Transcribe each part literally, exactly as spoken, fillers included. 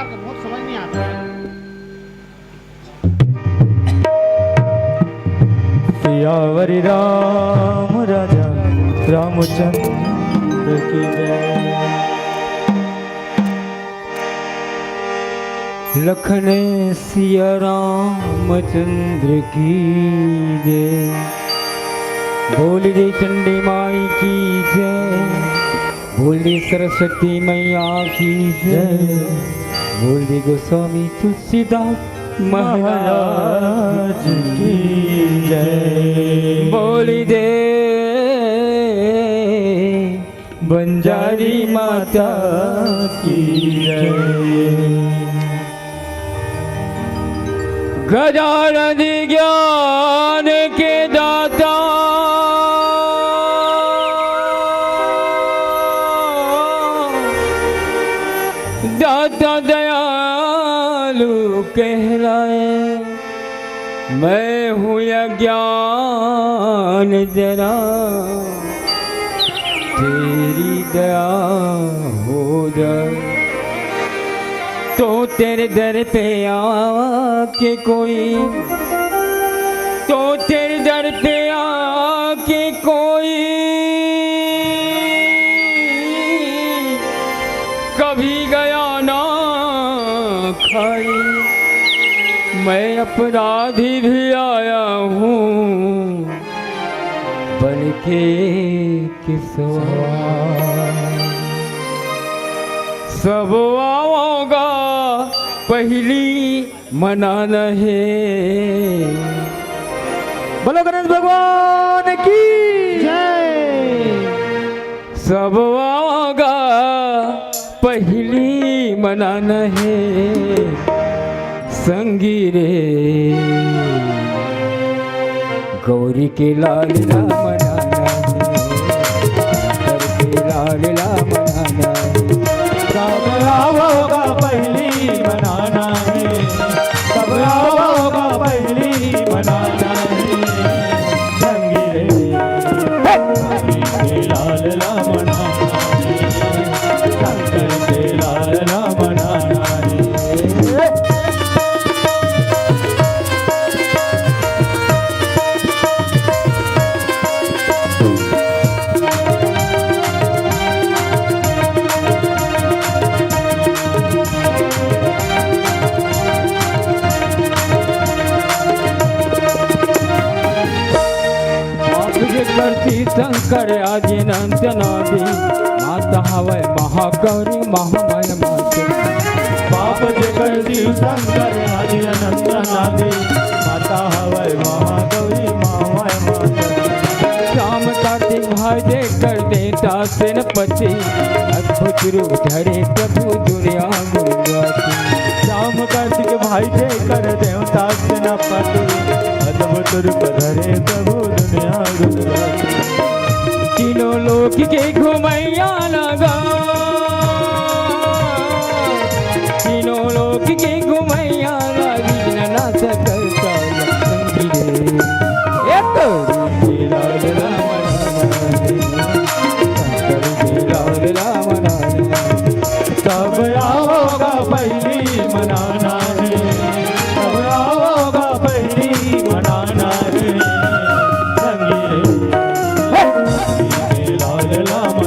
बहुत समझ नहीं आता है। सियावर राम राजा रामचंद्र की जय। लखन सिया रामचंद्र की जय। बोल दे चंडी माई की जय। बोल दे सरस्वती मैया की जय। बोल दे गोस्वामी तुलसीदास महाराज की जय। बोल दे बंजारी माता की जय। गजानन ज्ञान के दाता, दाता दयालु कहलाए। मैं हूँ अज्ञान जरा, तेरी दया हो जाए। तो तेरे दर पे आके कोई, तो तेरे दर पे आके कोई कभी गया ना खाई। मैं अपराधी भी आया हूँ बन के किसवा। सब आओगा पहली मनाना है। बोलो गणेश भगवान की जय। सब आओगा पहली मनाना है संगी रे। गौरी के लाल ला मनाना है, शंकर के लाल ला मनाना है। सब आओगा पहली मनाना है, सब आओगा पहली मनाना है। संगी रे, गौरी के लाल ला मनाना है, शंकर के लाल ला मनाना है। बाप जेकर शिव शंकर आदि अनंत नादि, माता हवय महागौरी महामाया माता। बाप जेकर शिव शंकर आदि अनंत नादि, माता हवय महागौरी महामाया माता। श्याम कार्तिक भाई जेकर देवता सेनापति, अद्भुत रूप धरे प्रभु दुनिया गुण गाती। श्याम कार्तिक भाई जेकर देवता सेनापति, अद्भुत रूप धरे प्रभु दुनिया गुण गाती। तीनों लोक के घुमैया लगा, तीनों लोक के घुमैया लगी, नना सकल का संगी रे। एक लाल राम राम रे, शंकर के लाल राम राम रे। सब आओगा पहली मनाना है, सब आओगा पहली मनाना है। संगी रे, हे! लाल राम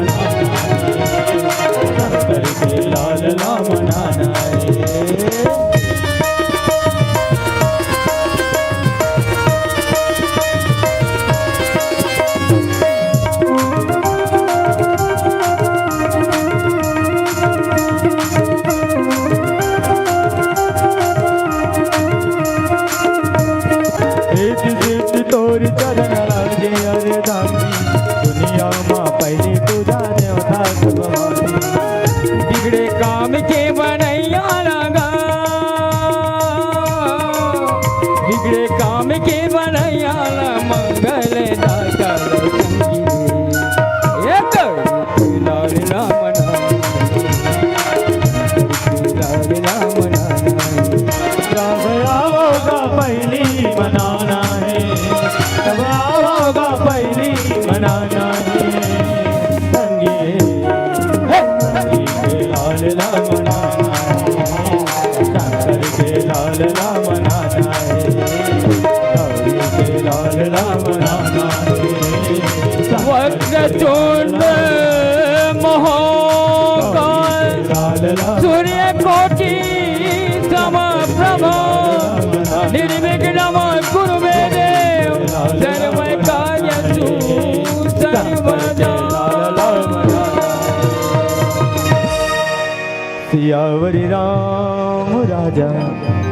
सियावर राम राजा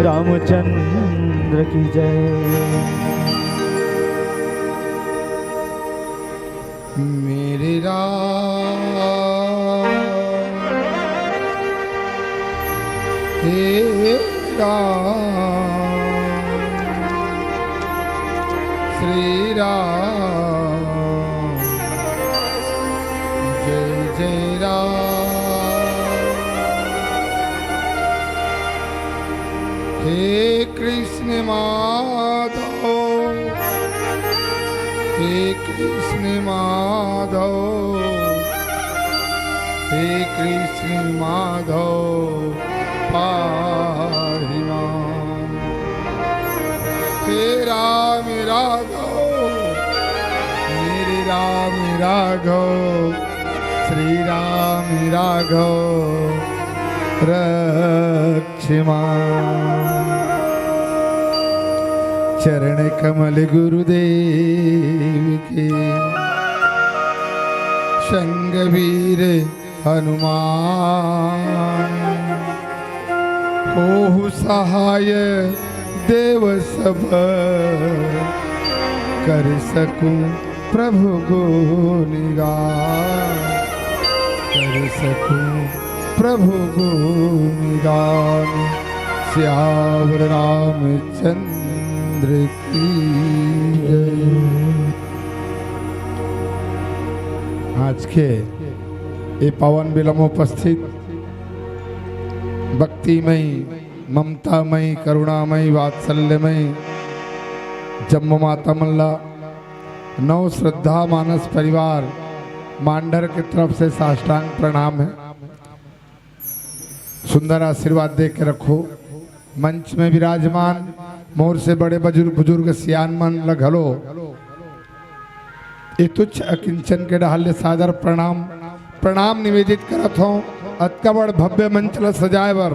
रामचंद्र की जय। मेरे राम, हे राम, श्री राम, जय जय राम। हे कृष्ण माधव, हे कृष्ण माधव, हे कृष्ण माधव, पाहि मां। हे राम राघव, मेरे राम राघव, श्री राम राघव, रक्ष मां। चरण कमल गुरुदेव के, संग वीर हनुमान, होहु सहाय देव सब, कर सकूं प्रभु गुण गान, कर सकूं प्रभु गुण गान। सियावर रामचंद्र की जय। आज के ये पावन बेला म उपस्थित भक्तिमय, ममतामय, करुणामय, वात्सल्यमय जम्मो माता मन ला नव श्रद्धा मानस परिवार मांडर के तरफ से साष्टांग प्रणाम है। सुंदर आशीर्वाद दे के रखो। मंच में विराजमान मोर से बड़े बुजुर्ग, बुजुर्ग सियान मन ल घलो ए तुच्छ अकिंचन के डहार ले सादर प्रणाम, प्रणाम निवेदित करत हों। अतका बड़ भव्य मंच ल सजाए बर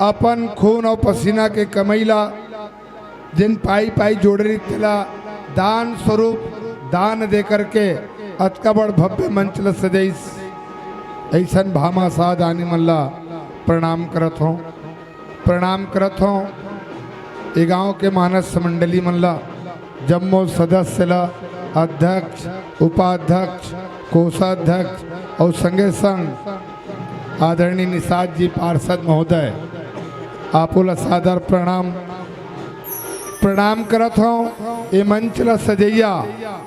अपन खून अउ पसीना के कमई ला जेन पाई पाई जोड़े रहिस तेला दान स्वरूप दान दे करके अतका बड़ भव्य मंच ल सजइस। अइसन भामाशाह दानी मन ला प्रणाम करत हों, प्रणाम करत हों। ए गांव के मानस मंडली मन ला, जम्मो सदस्य ला, अध्यक्ष, उपाध्यक्ष, कोषाध्यक्ष अउ संगे संग आदरणीय निषाद जी पार्षद महोदय, आपो ला सादर प्रणाम, प्रणाम करत हों। ए मंच ला सजइया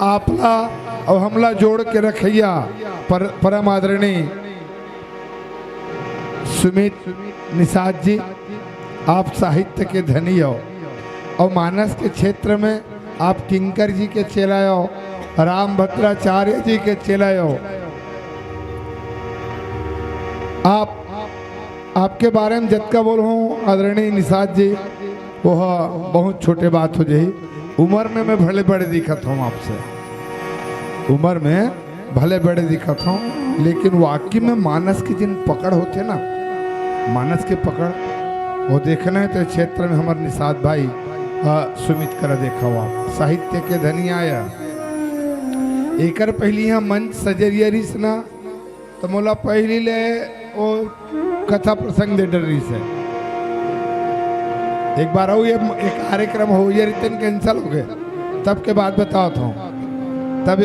आप ला अउ हमला जोड़ के रखइया पर-, परम आदरणीय सुमित निषाद जी, आप साहित्य के धनी हो अउ मानस के क्षेत्र में आप किंकर जी के चेला हो, राम भद्राचार्य जी के चेला हो। आप, आपके बारे में जतका बोलहूं आदरणीय निषाद जी, वो बहुत छोटे बात हो जाही। उम्र में मैं भले बड़े दिखत हों आपसे, उम्र में भले बड़े दिखत हों, लेकिन वाकई में मानस के जिन पकड़ होथे ना, मानस के पकड़, वो देखना हे तो क्षेत्र में हमर निषाद भाई, आ, सुमित करा देखा हुआ, साहित्य के धनी आया। एकर पहिली इहां मंच सजे रिहिस ना, तो मोला पहिली ले वो कथा प्रसंग दे डर रहिस हे। एक बार अउ ये एक कार्यक्रम हो, ये रिटर्न cancel हो गए, तब के बात बतावत हों, तब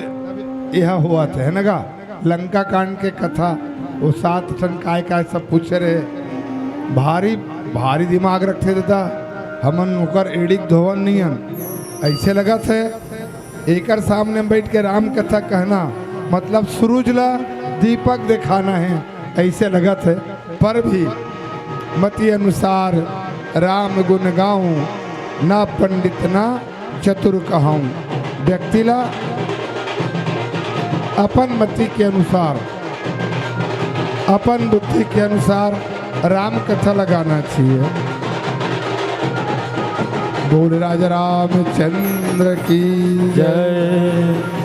यह हुआ था, है ना गा? लंका कांड के कथा, वो सात ठन काय काय सब पूछे रहे। भारी, भारी दिमाग रखथे दादा, हमन ओकर एड़ी के धोवन नइ हन। अइसे लगत हे, एकर सामने में बइठ के राम कथा कहना, मतलब सुरुज ला दीपक देखाना हे, अइसे लगत हे। पर भी मति अनुसार राम गुण गाऊं, ना पंडित ना चतुर कहाऊं। व्यक्ति ला अपन मति के अनुसार, अपन बुद्धि के अनुसार राम कथा ला गाना चाहिए। बोल राजा रामचंद्र की जय।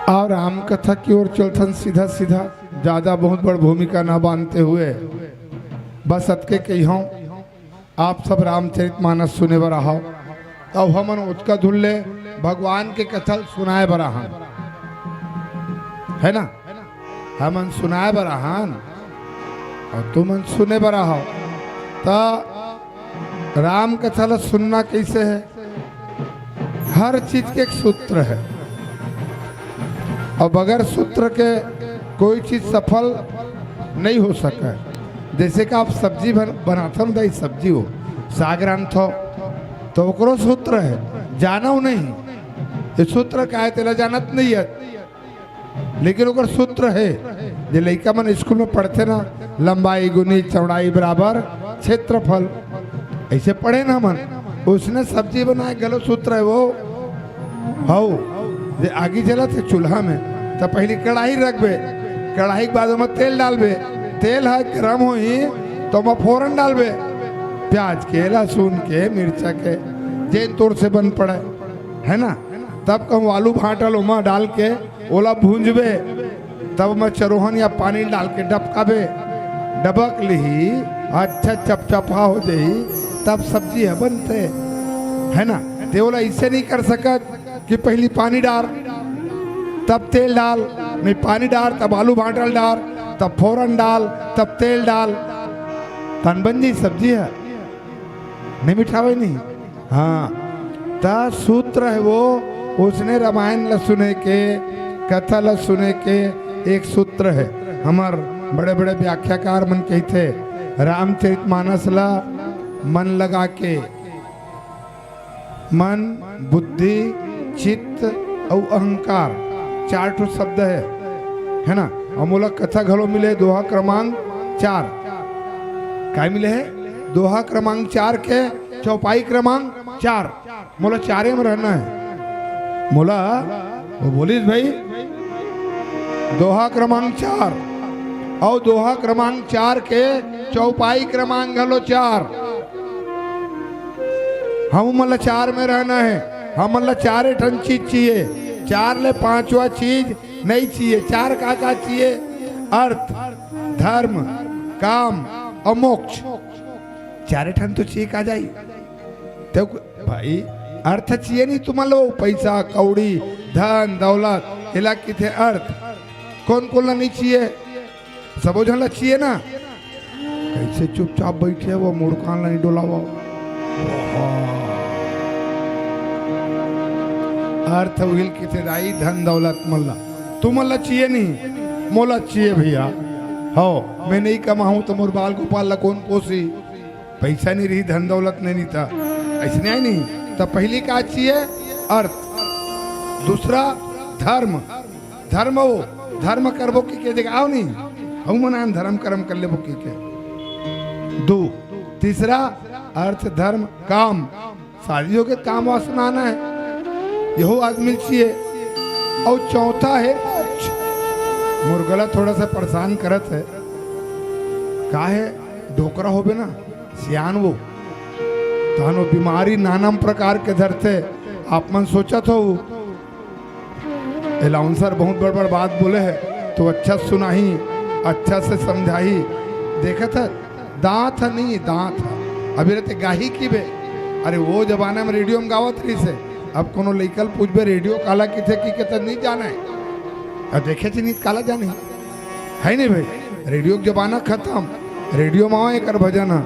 अउ राम कथा की ओर चलथन सीधा सीधा, ज्यादा बहुत बड़ भूमिका ना बांधते हुए बस अतके कहिहौं, आप सब रामचरित मानस सुने बर आहव, अउ हमन ओतका धुन ले भगवान के कथा सुनाए बर आहन, है ना? हमन सुनाए बर आहन अउ तुमन सुने बर आहव। त राम कथा ला सुनना कैसे है? हर चीज के एक सूत्र है, अउ बगैर सूत्र के कोई चीज सफल नहीं हो सके। जैसे कि आप सब्जी बन, बनाथव ना दाई, सब्जी हो, साग रांधथव, तो ओकरो सूत्र है, जानव नहीं। ये सूत्र का है, तेला जानत नहीं है, लेकिन ओकर सूत्र है। जे लइका मन स्कूल में पढ़थे ना, लंबाई गुनी चौड़ाई बराबर क्षेत्रफल, ऐसे पढ़े ना हमन, उसने सब्जी बनाए घलो सूत्र है वो। हौ, जे आगी जलत हे चूल्हा में, त पहिली कढ़ाई रखबे, कढ़ाई के बाद ओमा तेल डालबे, तेल ह गरम होही त ओमा फोरन डालबे, प्याज के, लहसुन के, मिर्चा के, जेन तोर से बन पड़े, है ना? तब कहूँ आलू भांटा ल ओमा डाल के ओला भूंजबे, तब ओमा चरोहन या पानी डाल के डबकाबे, डबक लिही, अच्छा चपचपा हो जाही, तब सब्जी ह बनथे, है ना? ते ओला ऐसे नहीं कर सकत कि पहिली पानी डार, तब तेल डाल, नहीं पानी डार, तब आलू भांटा ल डार, तब फोरन डाल, तब तेल डाल, तन बन जाही सब्जी ह। नहीं मिठावे नहीं। हाँ, त सूत्र है वो, उसने रामायण ला सुने के, कथा ला सुने के एक सूत्र है। हमर बड़े-बड़े व्याख्याकार मन कहिथे, रामचरित मानस ला मन लगा के, मन, बुद्धि, चित्त अउ अहंकार, चार ठो शब्द है, है ना? अउ मोला कथा घलो मिले, दोहा क्रमांक चार। काय मिले है? दोहा क्रमांक चार के चौपाई क्रमांक चार। मोला चारे में रहना है। मोला वो बोलिस भाई, दोहा क्रमांक चार, अउ दोहा क्रमांक चार के चौपाई क्रमांक घलो चार। हमन ला चार में रहना है, हमन ला चारे ठन चीज चाहिए, चार ले पांचवा चीज नहीं चाहिए। चार का का चाहिए? अर्थ, धर्म, काम अउ मोक्ष। चारे ठन तो चाहिए, का जाई? तो भाई, अर्थ चाहिए नहीं तुमन ला, पैसा कौड़ी, धन दौलत, एला किथे अर्थ। कौन कौन ला नहीं चाहिए? सबो झन ला चाहिए ना। कैसे चुपचाप बैठे हो, मुड़कान ला नहीं डोलावा। अर्थ उहिल किथे दाई, धन दौलत मन ला, तुमन ला चाहिए नहीं, मोला चाहिए भैया। हौ, मैं नहीं कमाहूं त मोर बाल गोपाल ला कौन पोसी? पैसा नहीं रही, धन दौलत नहीं, नहीं था, ऐसने आय नहीं। त पहिली का चाहिए? अर्थ। दूसरा धर्म। धर्म हो, धर्म करबो कहिके जगाव नहीं, हऊ मनान धर्म कर्म कर लेबो कहिके। दो, तीसरा अर्थ धर्म काम, शादी होके काम वासना आना है, यहो आदमी ल चाहिए। अउ चौथा है मोक्ष। मोर गला थोड़ा सा परेशान करत है, का है, डोकरा होबे ना, सियान वो, तहन वो बीमारी नाना प्रकार के धरथे। आप मन सोचत हो, अलाउंसर बहुत बड़ बड़ बात बोले है, तो अच्छा सुनाही, अच्छा से समझाही। देखत है, दांत ह नहीं, दांत ह। अभी रहते गाही की बे, अरे वो जमाना में रेडियो में गावत रहिस हे। अब कोनो लइका ल पूछबे रेडियो काला किथे कि कहता नहीं जाने। अब देखे च नहीं काला जाने, है नहीं भाई? रेडियो के जमाना खत्म। रेडियो में आवे एकर भजन ह।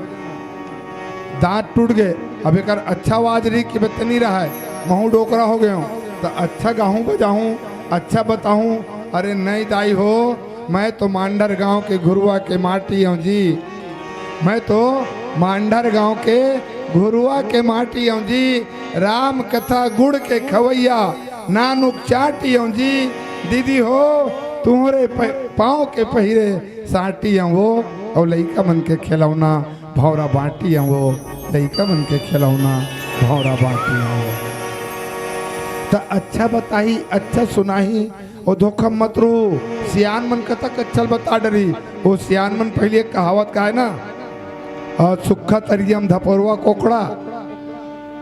दांत टूट गए, अब एकर अच्छा आवाज रही कि बे त नहीं रहा है, महू डोकरा हो गए हूँ, तो अच्छा गाहूँ बजाहूँ, अच्छा बताहूँ। अरे नहीं दाई हो, मैं तो मांडर गांव के घुरुआ के माटी हूँ जी, मैं तो मांडर गांव के घुरुआ के माटी हूँ जी। राम कथा गुड़ के खवैया, नानुक चाटी हूँ जी। दीदी हो, तुम्हरे प-, पाँव के पहिरे साटी हूँ वो, अउ लइका मन के खिलौना भौरा बांटी हूँ वो, लइका मन के खिलौना भौरा बांटी हूँ वो। त अच्छा बताही, अच्छा सुनाही, ओ धोखा मत रू। सियान मन कतक अच्छा ल बता डरी। ओ सियान मन पहिली एक कहावत का है ना, अ, सुक्खा तरिया म धपरुआ कोकड़ा,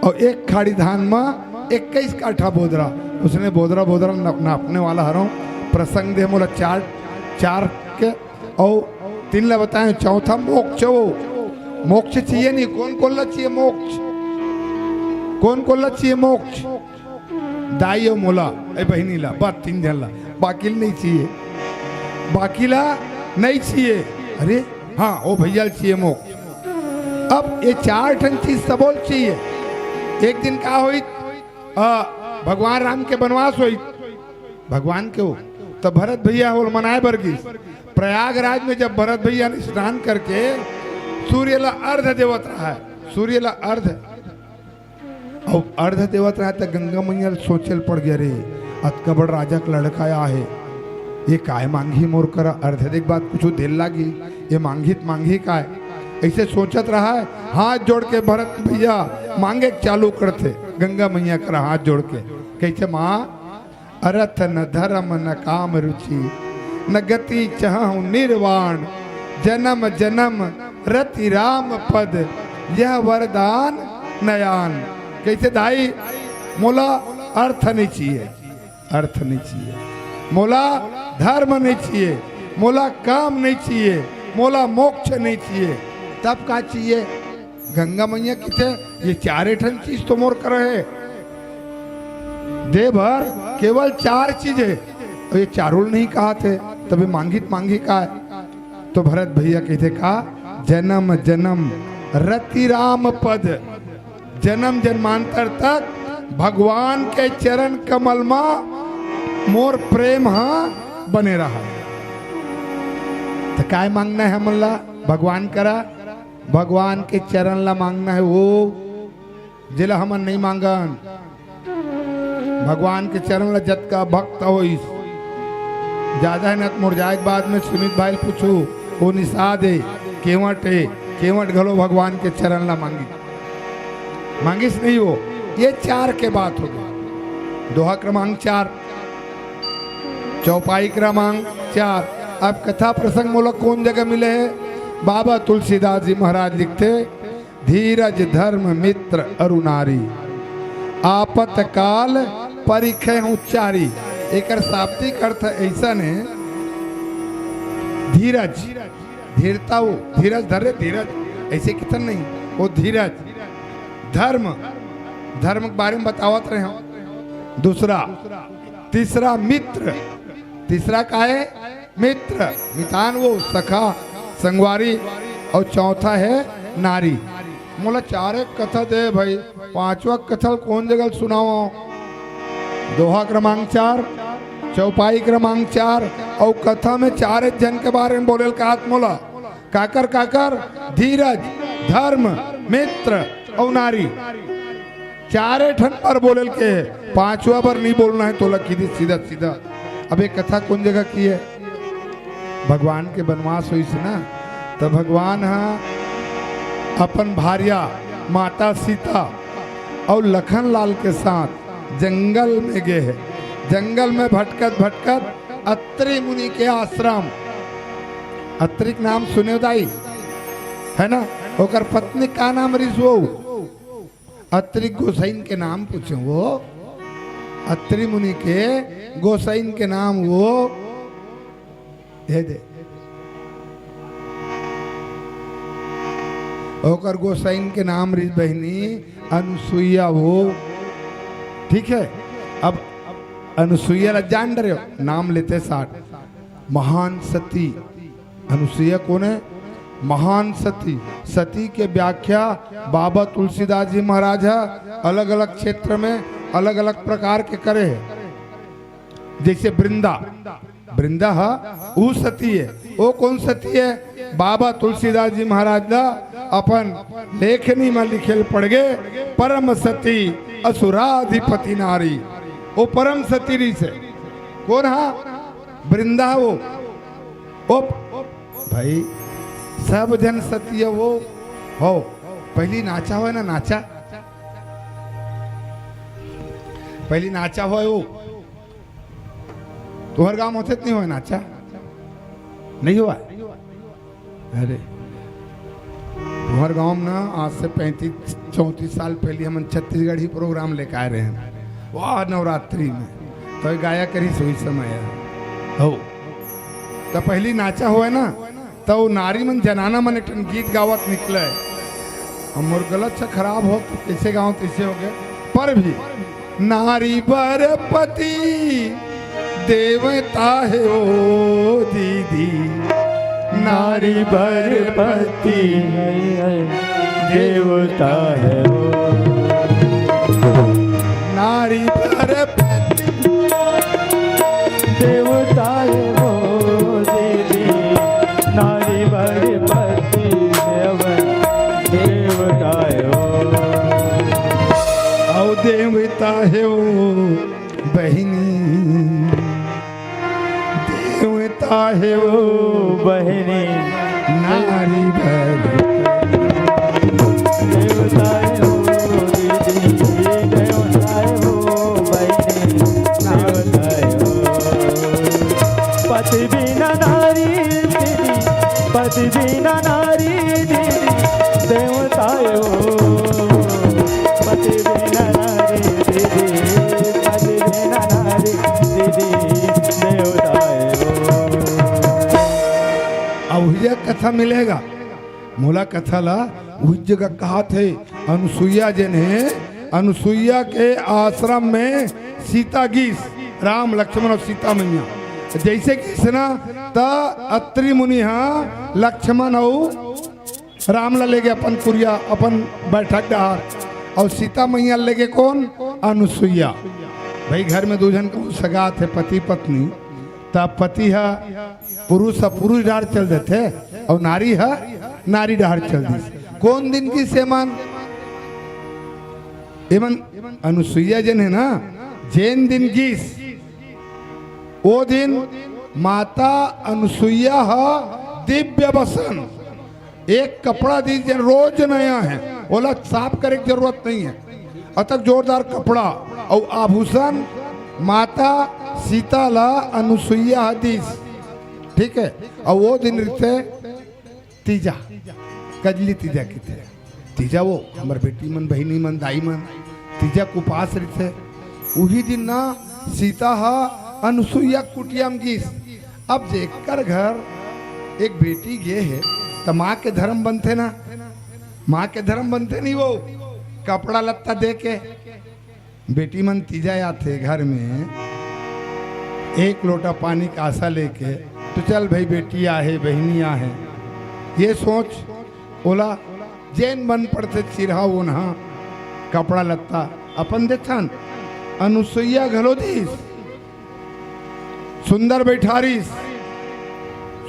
अउ एक खाड़ी धान म इक्कीस काठा बोदरा, उसने बोदरा बोदरा न-, नापने वाला हरव। प्रसंग दे मोला चार, चार के, अउ तीन ला बताए, चौथा मोक्ष वो। मोक्ष चाहिए नहीं, कोन कोन ला चाहिए मोक्ष? कोन कोन ला चाहिए मोक्ष? दाई अउ मोला, ए बहिनी ला, बस तीन झन ला, बाकी ल नहीं चाहिए, बाकी ला नहीं चाहिए। अरे हाँ, ओ भैया ल चाहिए मोक्ष। अब ये चार ठन चीज सबो ल चाहिए। एक दिन का होई, आ, भगवान राम के बनवास होई, भगवान के हो, तो भरत भैया ओला मनाए बर गिस। प्रयागराज में जब भरत भैया ने स्नान करके सूर्य ला अर्घ देवत रहा है, सूर्य ला अर्घ, अउ अर्घ देवत रहा, त गंगा मैया ल सोचे ल पड़ गया, "रे, अतका बड़ राजा के लड़का आए हे, ये काय मांगही मोर करा? अर्घ दे के बाद कुछ देर लागी, ये मांगही त मांगही काय?" ऐसे सोचत रहा है। हाथ जोड़ के भरत भैया मांगे के चालू करथे, गंगा मैया करा हाथ जोड़ के, कहिथे, "माँ, अरथ न धर्म न काम रुचि, न गति चहहु निर्वाण, जन्म जन्म रति राम पद, यह वरदान नयान।" कहिथे, दाई, मोला अर्थ नहीं चाहिए, अर्थ नहीं चाहिए, मोला धर्म नहीं चाहिए, मोला काम नहीं चाहिए, मोला मोक्ष नहीं चाहिए, तब का चाहिए? गंगा मैया कहिथे, ये चारे ठन चीज तो मोर करा हे। दे बर केवल चार चीज हे, अउ ये चारों ल नहीं कहत हे, तब ये मांगही त मांगही काय? तो भरत भैया कहिथे का, "जन्म जन्म रति राम पद, जन्म जन्मांतर तक भगवान के चरण कमल मा मोर प्रेम हा बने रहा।" त काय मांगना हे हमन ला भगवान करा? भगवान के चरण ला मांगना हे, वो जेला हमन नहीं मांगन। भगवान के चरण ला जतका भक्त होइस, ज्यादा हे ना, त मोर जाए के बाद में सुमित भाई ल पूछू, वो निषाद हे, केवट हे, केवट घलो भगवान के चरण ला मांगिस, मांगिस नहीं वो। ये चार के बात हो गई। दोहा क्रमांक चार, चौपाई क्रमांक चार। अब कथा प्रसंग मोला कोन जगह मिले हे? बाबा तुलसीदास जी महाराज लिखथे, "धीरज धर्म मित्र अरु नारी, आपत काल परिखे हूँ चारी।" एकर शाब्दिक अर्थ ऐसन हे, धीरज, धीरता हो, धीरज धर रे, धीरज, ऐसे कितन नहीं, वो धीरज, धर्म, धर्म के बारे में बतावत रहे हूँ। दूसरा, तीसरा मित्र, तीसरा का हे? मित्र, मितान वो सखा, संगवारी, अउ चौथा हे नारी। मोला चारे कथा दे भाई, पांचवा कथा ल कोन जगह सुनावंव? दोहा क्रमांक चार, चौपाई क्रमांक चार, अउ कथा में चारे झन के बारे में बोले ल कहत मोला। काकर काकर? धीरज, धर्म, मित्र अउ नारी। चारे ठन बर बोले ल के, पांचवा बर नहीं बोलना हे तोला, कहि दे सीधा सीधा। अब ये कथा कोन जगह की हे? भगवान के बनवास होइस ना, त भगवान ह अपन भारिया माता सीता अउ लखन लाल के साथ जंगल में गे हे। जंगल में भटकत भटकत अत्रि मुनि के आश्रम, अत्रि के नाम सुने हो दाई, है ना? ओकर पत्नी का नाम रिस वो? अत्रि गोसाइन के नाम पूछे वो, अत्रि मुनि के गोसाइन के नाम वो, हे दे। ओकर गोसाइन के नाम रिस बहिनी अनुसुईया वो। ठीक है, अब अनुसुईया ला जान डरे हो, नाम लेते साठ। महान सती अनुसुईया कोन हे? महान सती। सती के व्याख्या बाबा तुलसीदास जी महाराज ह अलग-अलग क्षेत्र में अलग-अलग प्रकार के करे हे। जैसे वृंदा, वृंदा ह ऊ सती हे। ओ कोन सती हे? बाबा तुलसीदास जी महाराज ला अपन लेखनी में लिखे ल पड़ गे, "परम सती असुराधिपति नारी।" ओ परम सती रिस हे। कोन हा? वृंदा वो। ओ भाई, सब झन सती हे वो। हो, पहली नाचा होय ना, नाचा। पहली नाचा होय वो। तुहर गांव होथे त नहीं होय नाचा? नहीं होय? अरे, तुहर गांव में ना, आज से पैंतीस चौंतीस साल पहले हमन छत्तीसगढ़ी प्रोग्राम लेके आए रहे हैं। वाह, नवरात्रि में तो गाया करी सोई समय है। हो, तो पहली नाचा हुआ ना, तो वो नारी मन, जनाना मन एक ठन गीत गावत निकले। अब मोर गला अच्छा खराब हो तो कैसे गाँव तैसे हो गए, पर भी नारी बर पति देवता हे ओ दीदी, नारी बर पति देवता हे ओ, नारी बर पति देवता हे ओ दीदी, नारी बर पति देवता हे ओ, अउ देवता हे ओ बहिनी, देवता हे ओ बहिनी, नारी बर देवता हे ओ दीदी, देवता हे ओ बहिनी, देवता हे ओ। पति बिना नारी दीदी, पति बिना नारी दीदी, देवता हे ओ। पति बिना नारी दीदी, पति बिना नारी दीदी, देवता हे ओ। अब उहिया कथा मिलेगा, मोला कथा ला उही जगह कहात हे। अनुसुईया जेन हे, अनुसुईया के आश्रम में सीता गीस, राम, लक्ष्मण अउ सीता मैया। जैसे गीस ना, त अत्रि मुनि हा लक्ष्मण अउ राम ला लेगे अपन कुरिया, अपन बैठक डहार, अउ सीता मैया लेगे कोन? अनुसुईया। भाई, घर में दू झन कहूँ सगात हे, पति पत्नी, त पति हा पुरुष ह पुरुष डहार चल देथे, अउ नारी ह नारी डहार चल दिस। कोन दिन गीस एमन? एमन अनुसुईया जेन हे ना, जेन दिन गीस, ओ दिन माता अनुसुईया ह दिव्य वसन, एक कपड़ा दिस जेन रोज नया हे, ओला साफ करे के जरूरत नहीं हे। अतक जोरदार कपड़ा अउ आभूषण माता सीता ला अनुसुईया ह दिस, ठीक हे। अउ ओ दिन रिथे तीजा, कजली तीजा किथे। तीजा वो हमर बेटी मन, बहिनी मन, दाई मन, तीजा के उपास रिथे। उही दिन ना सीता ह अनुसुईया कुटिया म गीस। अब जेकर घर एक बेटी गे हे, त माँ के धर्म बनथे ना, माँ के धर्म बनथे नहीं वो, कपड़ा लत्ता दे के। बेटी मन तीजा आथे घर में, एक लोटा पानी के आशा लेके, तो चल भाई, बेटी आहे, बहिनी आहे, ये सोच ओला जेन बन पड़थे, चिरहा ओनहा, कपड़ा लत्ता अपन देथन। अनुसुईया घलो दिस, सुंदर बैठारिस,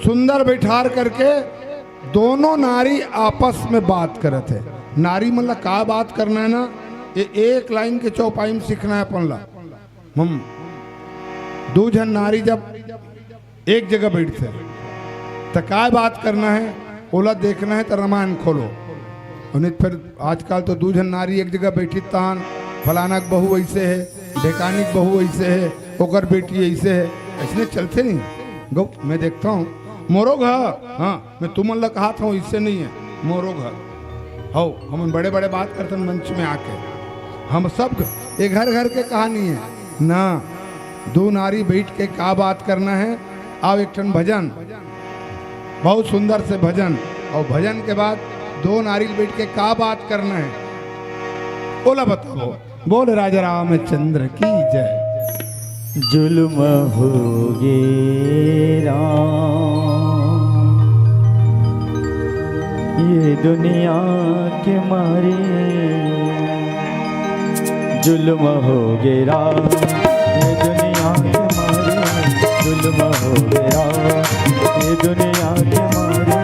सुंदर बैठार करके दोनों नारी आपस में बात करत हे। नारी मन ला का बात करना हे ना, ये एक लाइन के चौपाई में सीखना हे अपन ला। हम दू झन नारी जब एक जगह बैठथे, त काय बात करना हे, ओला देखना हे, त रामायण खोलो। अउ नहीं त फिर आजकल तो दू झन नारी एक जगह बैठी, तान फलाना के बहू ऐसे हे, ढेकानी के बहू ऐसे हे, ओकर बेटी ऐसे हे, ऐसने चलथे नहीं। गौ, मैं देखता हूँ, मोरो घर, हाँ, मैं तुमन ला कहत हूँ, ऐसे नहीं हे, मोरो घर। हौ, हमन बड़े-बड़े बात करथन मंच में आके। हम सब ए घर-घर के कहानी हे ना। दू नारी बैठ के का बात करना हे? आव एक ठन भजन, बहुत सुंदर से भजन, अउ भजन के बाद दू नारी बैठ के का बात करना हे, ओला बताओ। बोल राजा रामचंद्र की जय। जुल्म होगे राम ये दुनिया के मारे, जुल्म होगे राम ये दुनिया के मारे, जुल्म होगे राम ये दुनिया के मारे।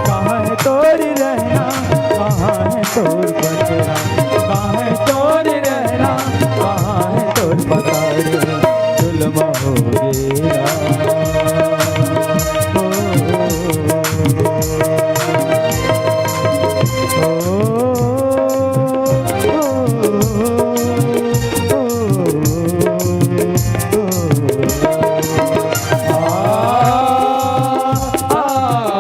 कहाँ हे तोर रहना, कहाँ हे तोर बसेरा, कहाँ हे तोर रहना, कहाँ हे तोर पसारे, जुल्म होगे राम। ओ, ओ, ओ, ओ, ओ, ओ, ओ, आ, आ,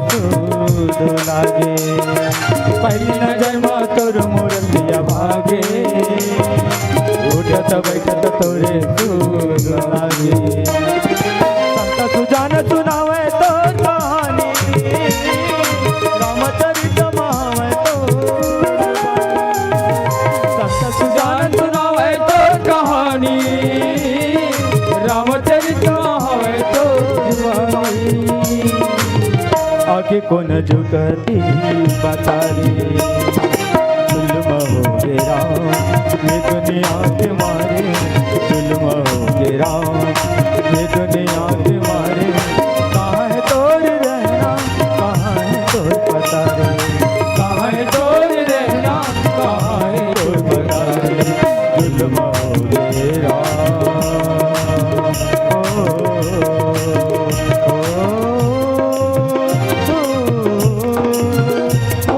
सुध लागे। पहली नजर मा तोर मूरतिया भागे, उठत बैठत तोरे सुध लागे। संत सुजान सुनावे तोर कहानी, रामचरित मा आवे तोर, संत सुजान सुनावे तोर कहानी, रामचरित मा आवे तोर कहानी। आके कोन जुगति पतारी, जुल्म होगे राम, ये दुनिया के मारे, जुल्म होगे राम, ये दुनिया के मारे। कहाँ है तोर रहना, कहाँ है तोर पतारी, कहाँ है तोर रहना, कहाँ है तोर पतारी, जुल्म होगे राम। ओ, ओ, ओ, ओ, ओ, ओ।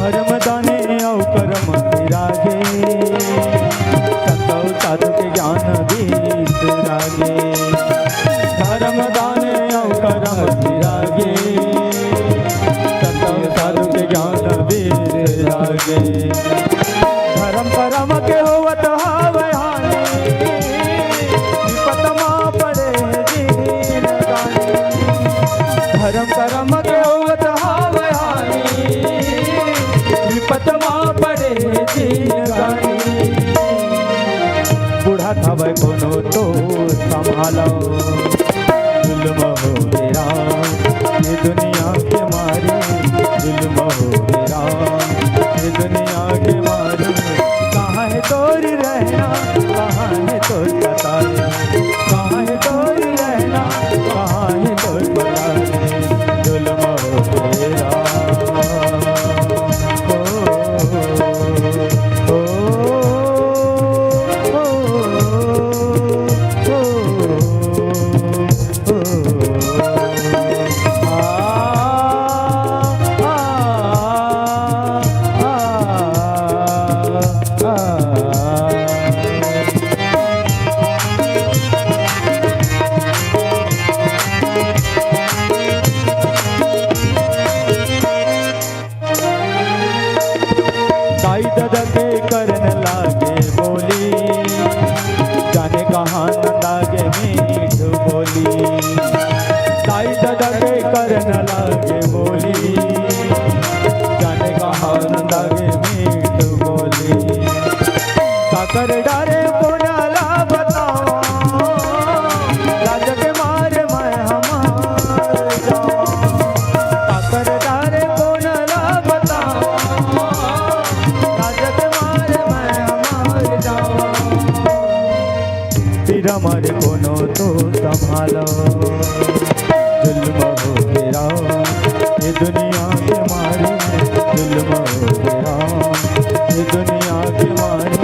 धर्म दाने अउ करम बिरागे, संत अउ साधु के ज्ञान बीस रागे। धर्म दाने अउ करम बिरागे, संत अउ साधु के ज्ञान बीस रागे। धर्म करम के होवत हावय हानि, विपत मा पड़े हे जिनगानी। धर्म करम के होवत हावय हानि, विपत मा पड़े हे जिनगानी। बूढ़ा थवय कोनो तो संभालो, जुल्म होगे राम, ये दुनिया के मारे, जुल्म होगे राम, ये दुनिया के मारे। कहाँ है तोर रहना, कहाँ है तोर पतारी, कहाँ है तोर रहना, कहाँ है तोर पतारी, जुल्म होगे राम। ओ, ओ, ओ, ओ, ओ। दाई ददा के करन लागे बोली, जाने कहाँ नंदा गे मीठ बोली। दाई ददा के करन लागे बोली, जाने कहाँ नंदा गे मीठ बोली। काकर डारे कोन ला बताओ, लाज के मारे मैं हमार जाओ। काकर डारे कोन ला बताओ, लाज के मारे मैं हमार जाओ। पीरा मारे कोनो तो संभालो, जुल्म होगे राम, ये दुनिया के मारे, जुल्म होगे राम, ये दुनिया के मारे।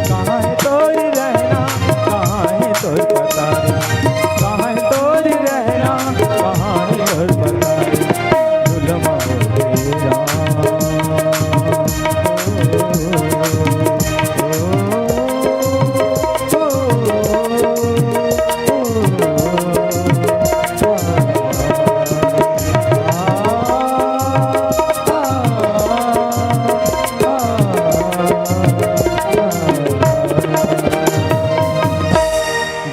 कहाँ है तोर रहना, कहाँ है तोर पतारी, कहाँ है तोर रहना, कहाँ है तोर पतारी, जुल्म होगे राम।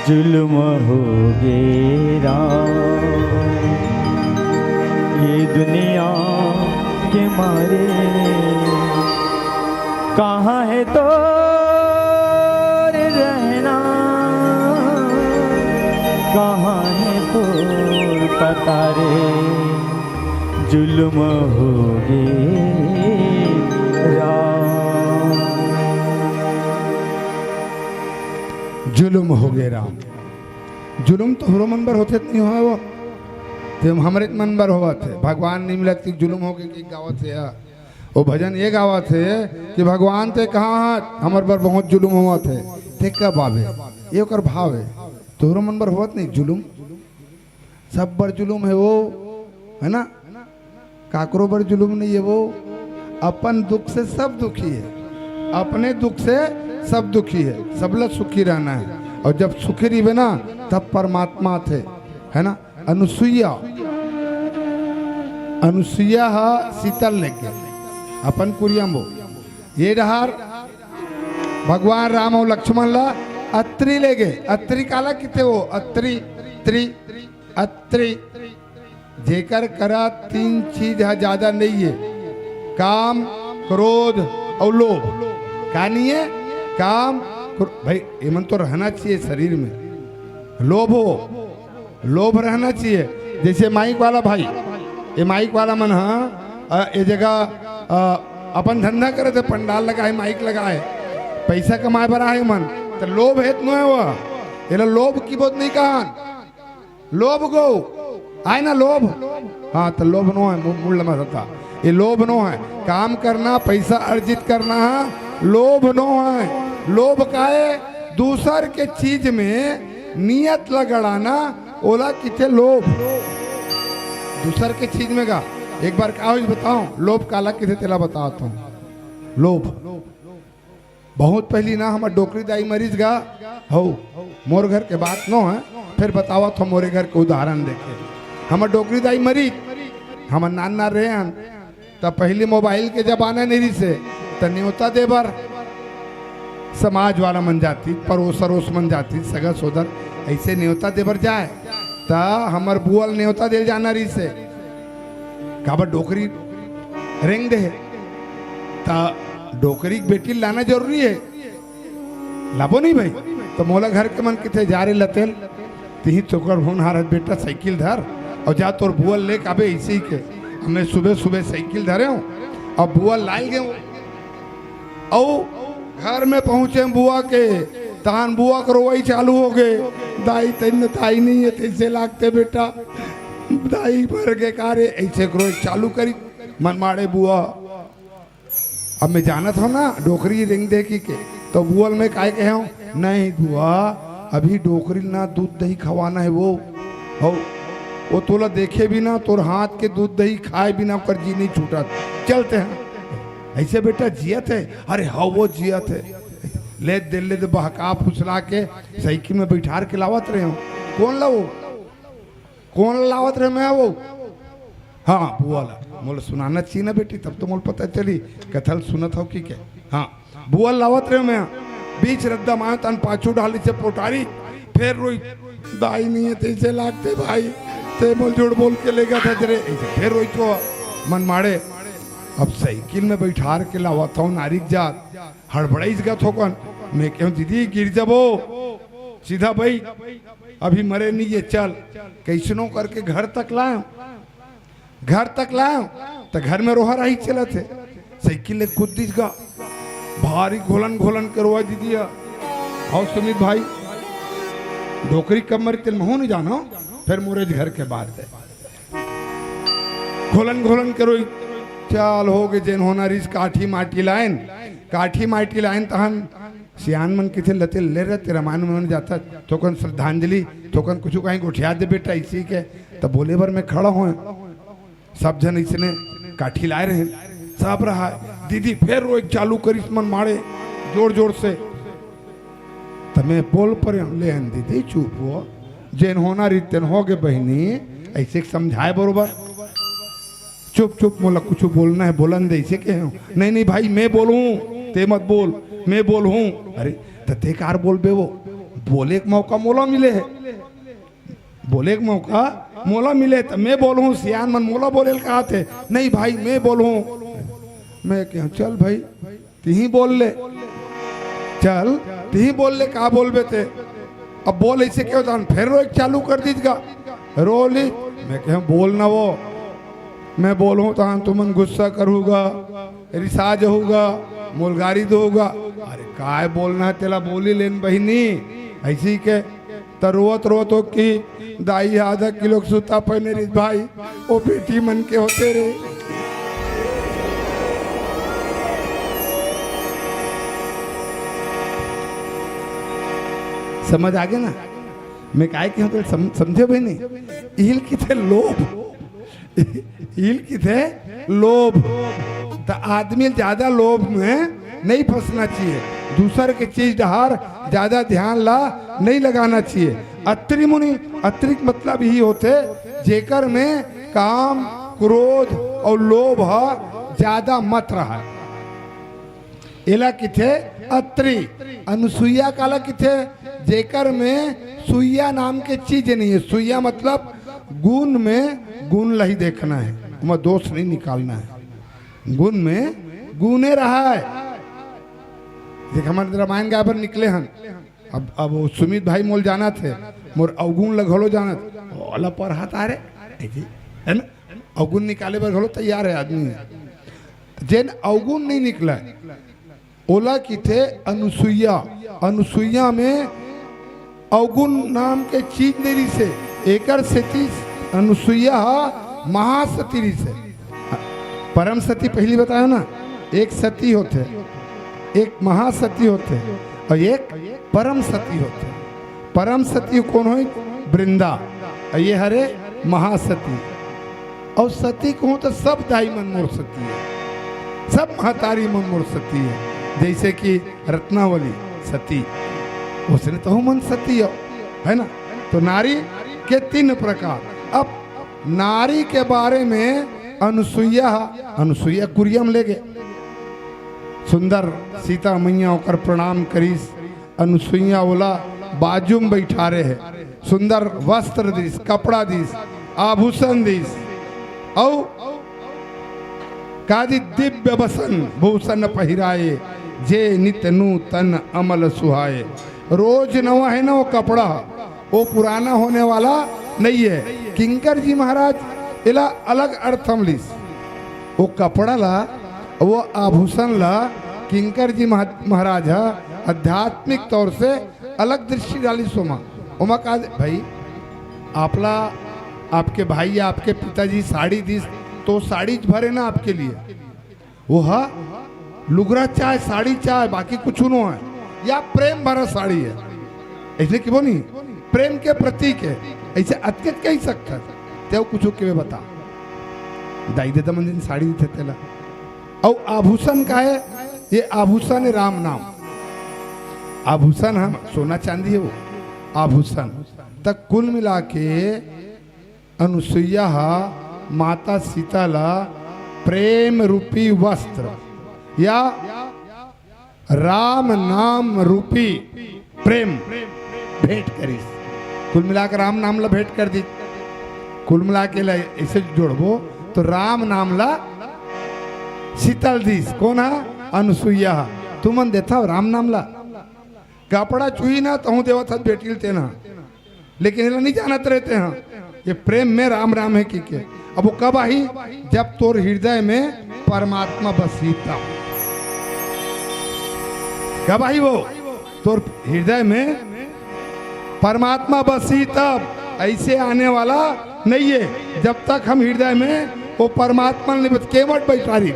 जुल्म होगे राम, ये दुनिया के मारे। कहाँ है तोर रहना, कहाँ है तोर पतारी, जुल्म होगे राम। जुल्म होगे राम। जुल्म तो हमरो मन बर होथे त नहीं होवय वो, ते हमरे मन बर होवत हे। भगवान नहीं मिलत कि जुल्म होगे कि गावत हे। वो भजन ये गावत हे कि भगवान ते कहाँ हाथ, हमर बर बहुत जुलुम होवत हे, ते कब आबे? ये ओकर भाव हे। तोहरो मन बर होवत नहीं जुलुम? सब बर जुलुम हे वो, है ना? काकरो बर जुलुम नहीं हे वो। अपन दुख से सब दुखी हे, अपने दुख से सब दुखी हे। सबला सुखी रहना हे, और जब सुखी रहिबे ना, तब परमात्मा आथे, है ना? अनुसुईया, अनुसुईया हा सीता ल लेगे अपन कुरिया म। ये डहार भगवान राम अउ लक्ष्मण ला अत्रि लेगे। अत्रि काला किथे वो? अत्रि, त्रि, अत्रि। जेकर करा तीन चीज हा ज्यादा नहीं हे, काम, क्रोध अउ लोभ। का नहीं हे? काम, क्रो-, भाई, एमन तो रहना चाहिए शरीर में। लोभ हो, लोभ रहना चाहिए। जैसे माइक वाला भाई, ये माइक वाला मन हा, अ, ये जगह, अ, अपन धंधा करे थे, पंडाल लगाए, माइक लगाए, पैसा कमाए बर आए मन, तो लोभ हे त नोहे वो। एला लोभ किबो त नहीं कहन, लोभ गो आए ना लोभ। हाँ, तो लोभ नोहे, मु-, मूल लम्बा था। ये लोभ नोहे। काम करना, पैसा अर्जित करना हे, लोभ नोहे। लोभ काहे? दूसर के चीज में नियत ला गड़ाना, ओला किथे लोभ। दूसर के चीज में गा, एक बार का होइस बताओ, लोभ काला किथे तेला बतावत हूँ। लोभ। बहुत पहली ना हमर डोकरी दाई मरीज गा, हौ, मोर घर के बात नोहे, फिर बतावत हूँ मोरे घर के उदाहरण देके। हमर डोकरी दाई मरीज, हमर नान नान रहे हन, त पहली मोबाइल के जमाना नहीं रहिसे, त न्योता दे बर समाज वाला मन जातिस, परोस अरोस मन जातिस, सगा सोदर ऐसे न्योता दे बर जाए, त हमर बुआ ल न्योता दे जाना रहिसे, काबर डोकरी रेंग दे हे, त डोकरी के बेटी ल लाना जरूरी हे। लाबो नहीं भाई, त मोला घर के मन किथे जा रे लतेल, तिही तोकर होनहार हस बेटा, साइकिल धर अउ जा तोर बुआ ल लेके आबे, इसी के। अब मैं सुबह सुबह साइकिल धरे हूँ, अब बुआ ल लाए गए हूँ, अउ घर में पहुँचे बुआ के, तहान बुआ के रोवई चालू हो गए, दाई तैं दाई नहीं हे, तैसे लागते बेटा, दाई मर गे का रे, ऐसे रोवई चालू करी, मन माड़े बुआ। अब मैं जानत हूँ ना, डोकरी रेंग दे कहिके, त बुआ ल मैं काय कहे हूँ, नहीं बुआ, अभी डोकरी ल ना दूध दही खवाना हे वो, हो, वो तोला देखे बिना, तोर हाथ के दूध दही खाए बिना ओकर जी नहीं छूटत। चलते हैं। ऐसे बेटा जियत हे? अरे हाँ, वो जियत हे। ले दे, ले दे, बहका फुसला के साइकिल में बैठार के लावत रहे हूँ। कोन ला वो? कोन लावत रहे मैं वो? हाँ, बुआ ला। मोला सुनाना चाहिए ना बेटी, तब तो मोला पता चली। कथा ल सुनत हव कि के? हाँ, बुआ लावत रहे मैं। बीच रद्दा मायो तन पाछू डाली से पोटारी, फेर रोई, दाई नहीं हे, तैसे लागते भाई, ते मोल झूठ बोल के लेगा था तेरे। ऐसे फेर रोई तो मन माड़े। अब साइकिल में बैठार के लावत हव नारिक जात, हड़बड़ाइस गा थोकन। मैं कहूँ, दीदी गिर जबो, सीधा बई, अभी मरे नहीं हे, चल। कैसनो करके घर तक लायो, घर तक लायो, त घर में रोहा राही चलत हे। साइकिल ले कूद दिस गा, भारी घोलन घोलन के रोवा दीदी ह। अउ सुमित भाई, डोकरी कब मरी तेन महू नहीं जानो, फिर मोरे घर के बात हे। घोलन घोलन के रोई, चल हो गे, जेन होना रिस काठी माटी लाइन, काठी माटी लाइन तहन सियान मन किथे लते ले रहते, रामायण में जाता, थोकन श्रद्धांजलि, थोकन कुछ कहीं गोठिया दे बेटा, इसी के, तब बोले बर मैं खड़ा हूँ। सब झन इसने काठी लाए रहे, सब रहा। दीदी फेर रोए चालू करिस मन माड़े जोर जोर से। त मैं बोल परे हूँ, "ले हन दीदी, चुप हो, जेन होना रही तेन हो गे बहिनी, ऐसे समझाए बरोबर। चुप चुप, मोला कुछ बोलना हे, बोलन दे," ऐसे कहे हूँ। "नहीं नहीं भाई, मैं बोलूँ, ते मत बोल, मैं बोलूँ।" अरे, त ते कार बोलबे वो? बोले के मौका मोला मिले हे, बोले के मौका मोला मिले, त मैं बोलूँ, सियान मन मोला बोले ल कहत हे। "नहीं भाई, मैं बोलूँ।" मैं कहूँ, "चल भाई, तिही बोल ले, चल, तिही बोल ले, का बोलबे ते?" अब बोल ऐसे कहे तहन फेर रोए चालू कर दिस गा, रो ली। मैं कहूँ, "बोल ना वो, मैं बोलूँ तहन तुमन गुस्सा करहू गा, रिसा जहू गा, मोल गारी दहू गा।" अरे काय बोलना हे तेला बोली लेन बहिनी, ऐसी के। त रोवत रोवत ओ कही, "दाई आधा किलो के सूता पहने रहिस भाई, ओ बेटी मन के होते रे।" समझ आगे ना? मैं काय के हूँ, सम-, समझे भी नहीं। इल किथे लोभ, इल किथे लोभ। त आदमी ज्यादा लोभ में नहीं फंसना चाहिए, दूसर के चीज डहार ज्यादा ध्यान ला नहीं लगाना चाहिए। अत्रि मुनि, अत्रि के मतलब यही होथे जेकर में काम, क्रोध और लोभ ह ज्यादा मत रहा। एला किथे अत्रि। अनुसुईया काला किथे? जेकर में सुईया नाम के चीज नहीं है। सुईया मतलब गुण में गुण ला ही देखना है, ओमा दोष नहीं निकालना है। गुण में गुणे रहा है। देख, हमर रामायण गाय बर निकले हन, अब, अब वो सुमित भाई मोल जानथे, मोर अवगुण ल घलो जानथे, ओला परहा तारे, है ना? अवगुण निकाले बर घलो तैयार है आदमी। जेन अवगुण नहीं निकला, ओला किथे अनुसुईया। अनुसुईया में अवगुण नाम के चीज नहीं रिसे, एकर सेती अनुसुईया हा महासती रिसे। परम सती पहली बतायो ना, एक सती होथे, एक महासती होथे और एक परम सती होथे। परम सती कोन होई? वृंदा। और ये हरे महासती। और सती कहूँ तो सब दाई मन मोर सती है, सब महतारी मन मोर सती है। जैसे कि रत्नावली सती, उसने तो मन सती हो, है ना? तो नारी के तीन प्रकार। अब नारी के बारे में अनुसुईया, अनुसुईया कुरिया म लेगे, सुंदर सीता मैया ओकर प्रणाम करिस। अनुसुईया ओला बाजू म बैठारे हे, सुंदर वस्त्र दिस, कपड़ा दिस, आभूषण दिस, अउ का दिस? दिव्य बसन भूषण पहिराए, जे नित नूतन अमल सुहाए। रोज नवा है ना वो कपड़ा, वो पुराना होने वाला नहीं है। किंकर जी महाराज एला अलग अर्थ म लिस। वो कपड़ा ला, वो आभूषण ला किंकर जी महा-, महाराज ह आध्यात्मिक तौर से अलग दृष्टि डालिस ओमा। ओमा का भाई, आपला, आपके भाई या आपके पिताजी साड़ी दिस, तो साड़ी भरे ना आपके लिए। वो हा लुगरा चाहे साड़ी चाहे बाकी कुछ नो है, या प्रेम भरा साड़ी है, ऐसे कि वो नहीं, प्रेम के प्रतीक है, ऐसे अतके कही सकता है। ते कुछ के बता, दाई ददा मन दिन साड़ी देते तेला। अउ आभूषण का है? ये आभूषण है राम नाम। आभूषण हम सोना चांदी है वो आभूषण। तक कुल मिला के अनुसुईया हा माता सीता ला प्रेम रूपी वस्त्र या राम नाम रूपी प्रेम भेंट करिस। कुल मिला के राम नाम ला भेंट कर दिस। कुल मिला के ला ऐसे जोड़बो तो राम नाम ला सीता ल दिस। कोन हा? अनुसुईया हा। तुमन देथव राम नाम ला? कपड़ा चुही ना तहूँ देवत हस बेटी ल तेन हा। लेकिन एला नहीं जानत रहे ते हा, ये प्रेम में राम राम है कि के। अब वो कब आही? जब तोर हृदय में परमात्मा बसही तब। कब आही वो? तोर हृदय में परमात्मा बसही तब। ऐसे आने वाला नहीं है। जब तक हम हृदय में वो परमात्मा नहीं बस, केवट बैठारी,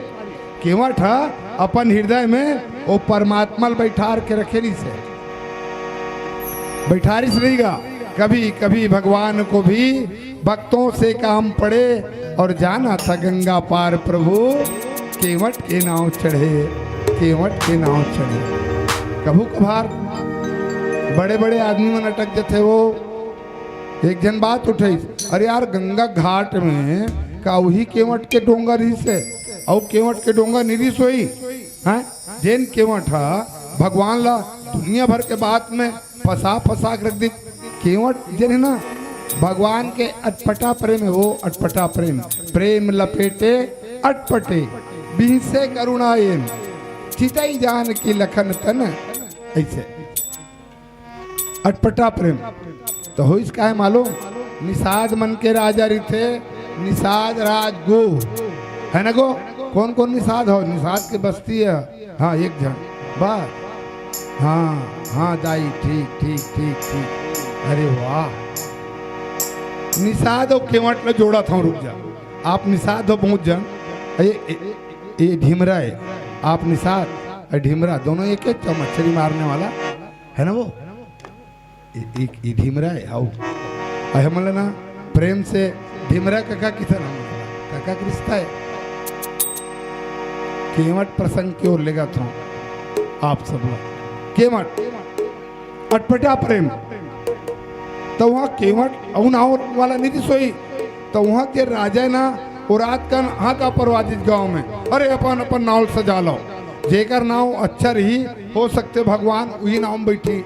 केवट हा अपन हृदय में वो परमात्मा ल बैठार के रखे रिहिस हे। बैठारिस रहिगा। कभी कभी भगवान को भी भक्तों से काम पड़े और जाना था गंगा पार प्रभु, केवट के नाव चढ़े, केवट के नाव चढ़े। कभू कभार बड़े बड़े आदमी मन अटक जथे वो। एक झन बात उठाइस, "अरे यार, गंगा घाट में का उही केवट के डोंगा रिहिस हे? अउ केवट के डोंगा नइ रिहिस होही?" हैं? जेन केवट हा भगवान ला दुनिया भर के बात में फंसा फंसा के रख दिस। केवट जेन हे ना, भगवान के अटपटा प्रेम हे वो, अटपटा प्रेम। प्रेम लपेटे अटपटे, बिहसे करुणा एम, चितई जान की लखन तन। ऐसे अटपटा प्रेम। तो होइस काय मालूम? निषाद मन के राजा रिथे, निषाद राज गो, है ना गो? कौन कौन निषाद हो? निषाद के बस्ती है। हाँ, एक झन बस। हाँ, हाँ दाई, ठीक, ठीक, ठीक, ठीक। अरे वाह, निषाद अउ केवट ल जोड़त हंव, रुक जा। आप निषाद हो बहुत झन, ये, ये, ये ढिमरा है, आप निषाद, ये ढिमरा, दोनों एक एक मछली मारने वाला है ना वो। इ, इ, इ ढिमरा हे, हाउ। अहे, हमन ला ना प्रेम से ढिमरा कका किथन, हमन ला कका के रिश्ता हे। केवट प्रसंग के ओर लेगत हंव आप सब ला। केवट, अटपटा प्रेम। त उहां केवट अउ नाव वाला नइ दिस होही, त उहां के राजा ना, ओ रात कन हांका परवा दिस गांव में, "अरे, अपन अपन नाव सजा लव, जेकर नाव अच्छा रही, हो सकथे भगवान उही नाव में बइठही।"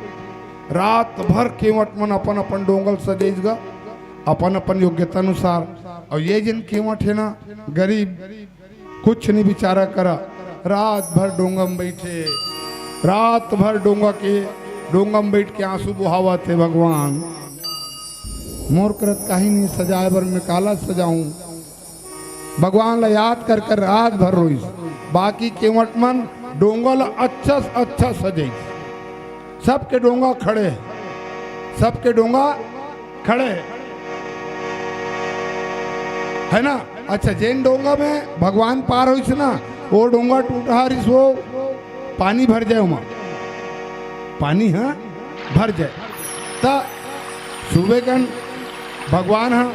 रात भर केवट मन अपन अपन डोंगा ल सजाइस गा, अपन अपन योग्यता अनुसार। अउ ये जेन केवट हे ना, गरीब, कुछ नइ बिचारा करा, रात भर डोंगा में बइठे, रात भर डोंगा के, डोंगा में बइठ के आंसू बोहावत हे, "भगवान, मोर करा त काहीं नइ सजाय बर, मैं काला सजाहूं?" भगवान ला याद कर कर रात भर रोइस। बाकी केवट मन डोंगा ला अच्छा से अच्छा सजाइस। सबके डोंगा खड़े हे, सबके डोंगा खड़े हे, हे ना? अच्छा, जेन डोंगा में भगवान पार होइस ना, ओ डोंगा टूटहा रिहिस, ओ पानी भर जाय ओमा, पानी ह भर जाय। त सुबे कन भगवान ह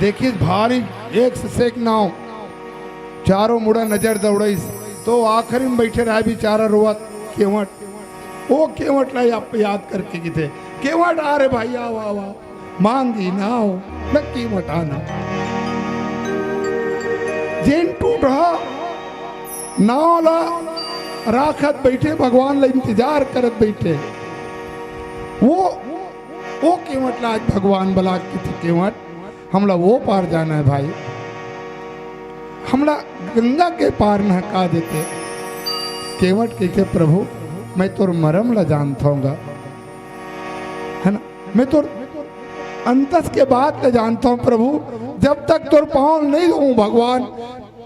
देखिस भारी एक से सेक नाव, चारों मुड़ा नजर दौड़ाइस, त ओ आखिरी में बइठे रहय बिचारा रोवत केवट। ओ केवट ला या-, याद करके कहिथे, "केवट आ रे भाई, आव, आव, आव, मांगी नाव, न केवट आना।" जेन टूटहा नाव ला राखत बइठे, भगवान ला इंतजार करत बइठे, ओ, ओ केवट ला आज भगवान बला के कहिथे, "केवट, हमला ओ पार जाना हे भाई, हमला गंगा के पार नहका देते।" केवट कहिथे, "प्रभु, मैं तोर मरम ला जानथंव गा, हे ना, मैं तोर अंतस के बात ला जानथंव प्रभु, जब तक तोर पांव नइ धोहूं भगवान,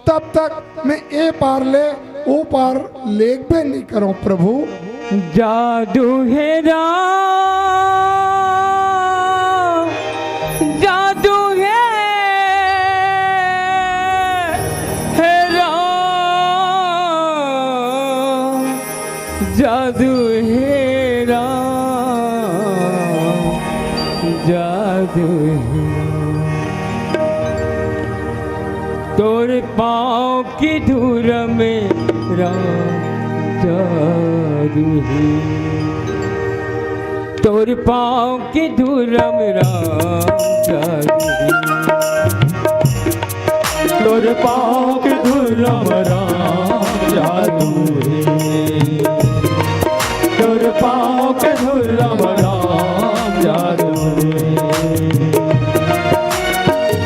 तब तक मैं ए पार ले ओ पार लेगबे नइ करंव प्रभु।" जादू हे राम, जादू हे, हे राम, जादू हे राम, जादू हे राम। तोर पाँव की धूल में राम जादू हे। तोर पाँव की धूल में राम जादू हे। तोर पाँव की धूल में राम जादू हे। तोर पाँव की धूल में राम जादू हे।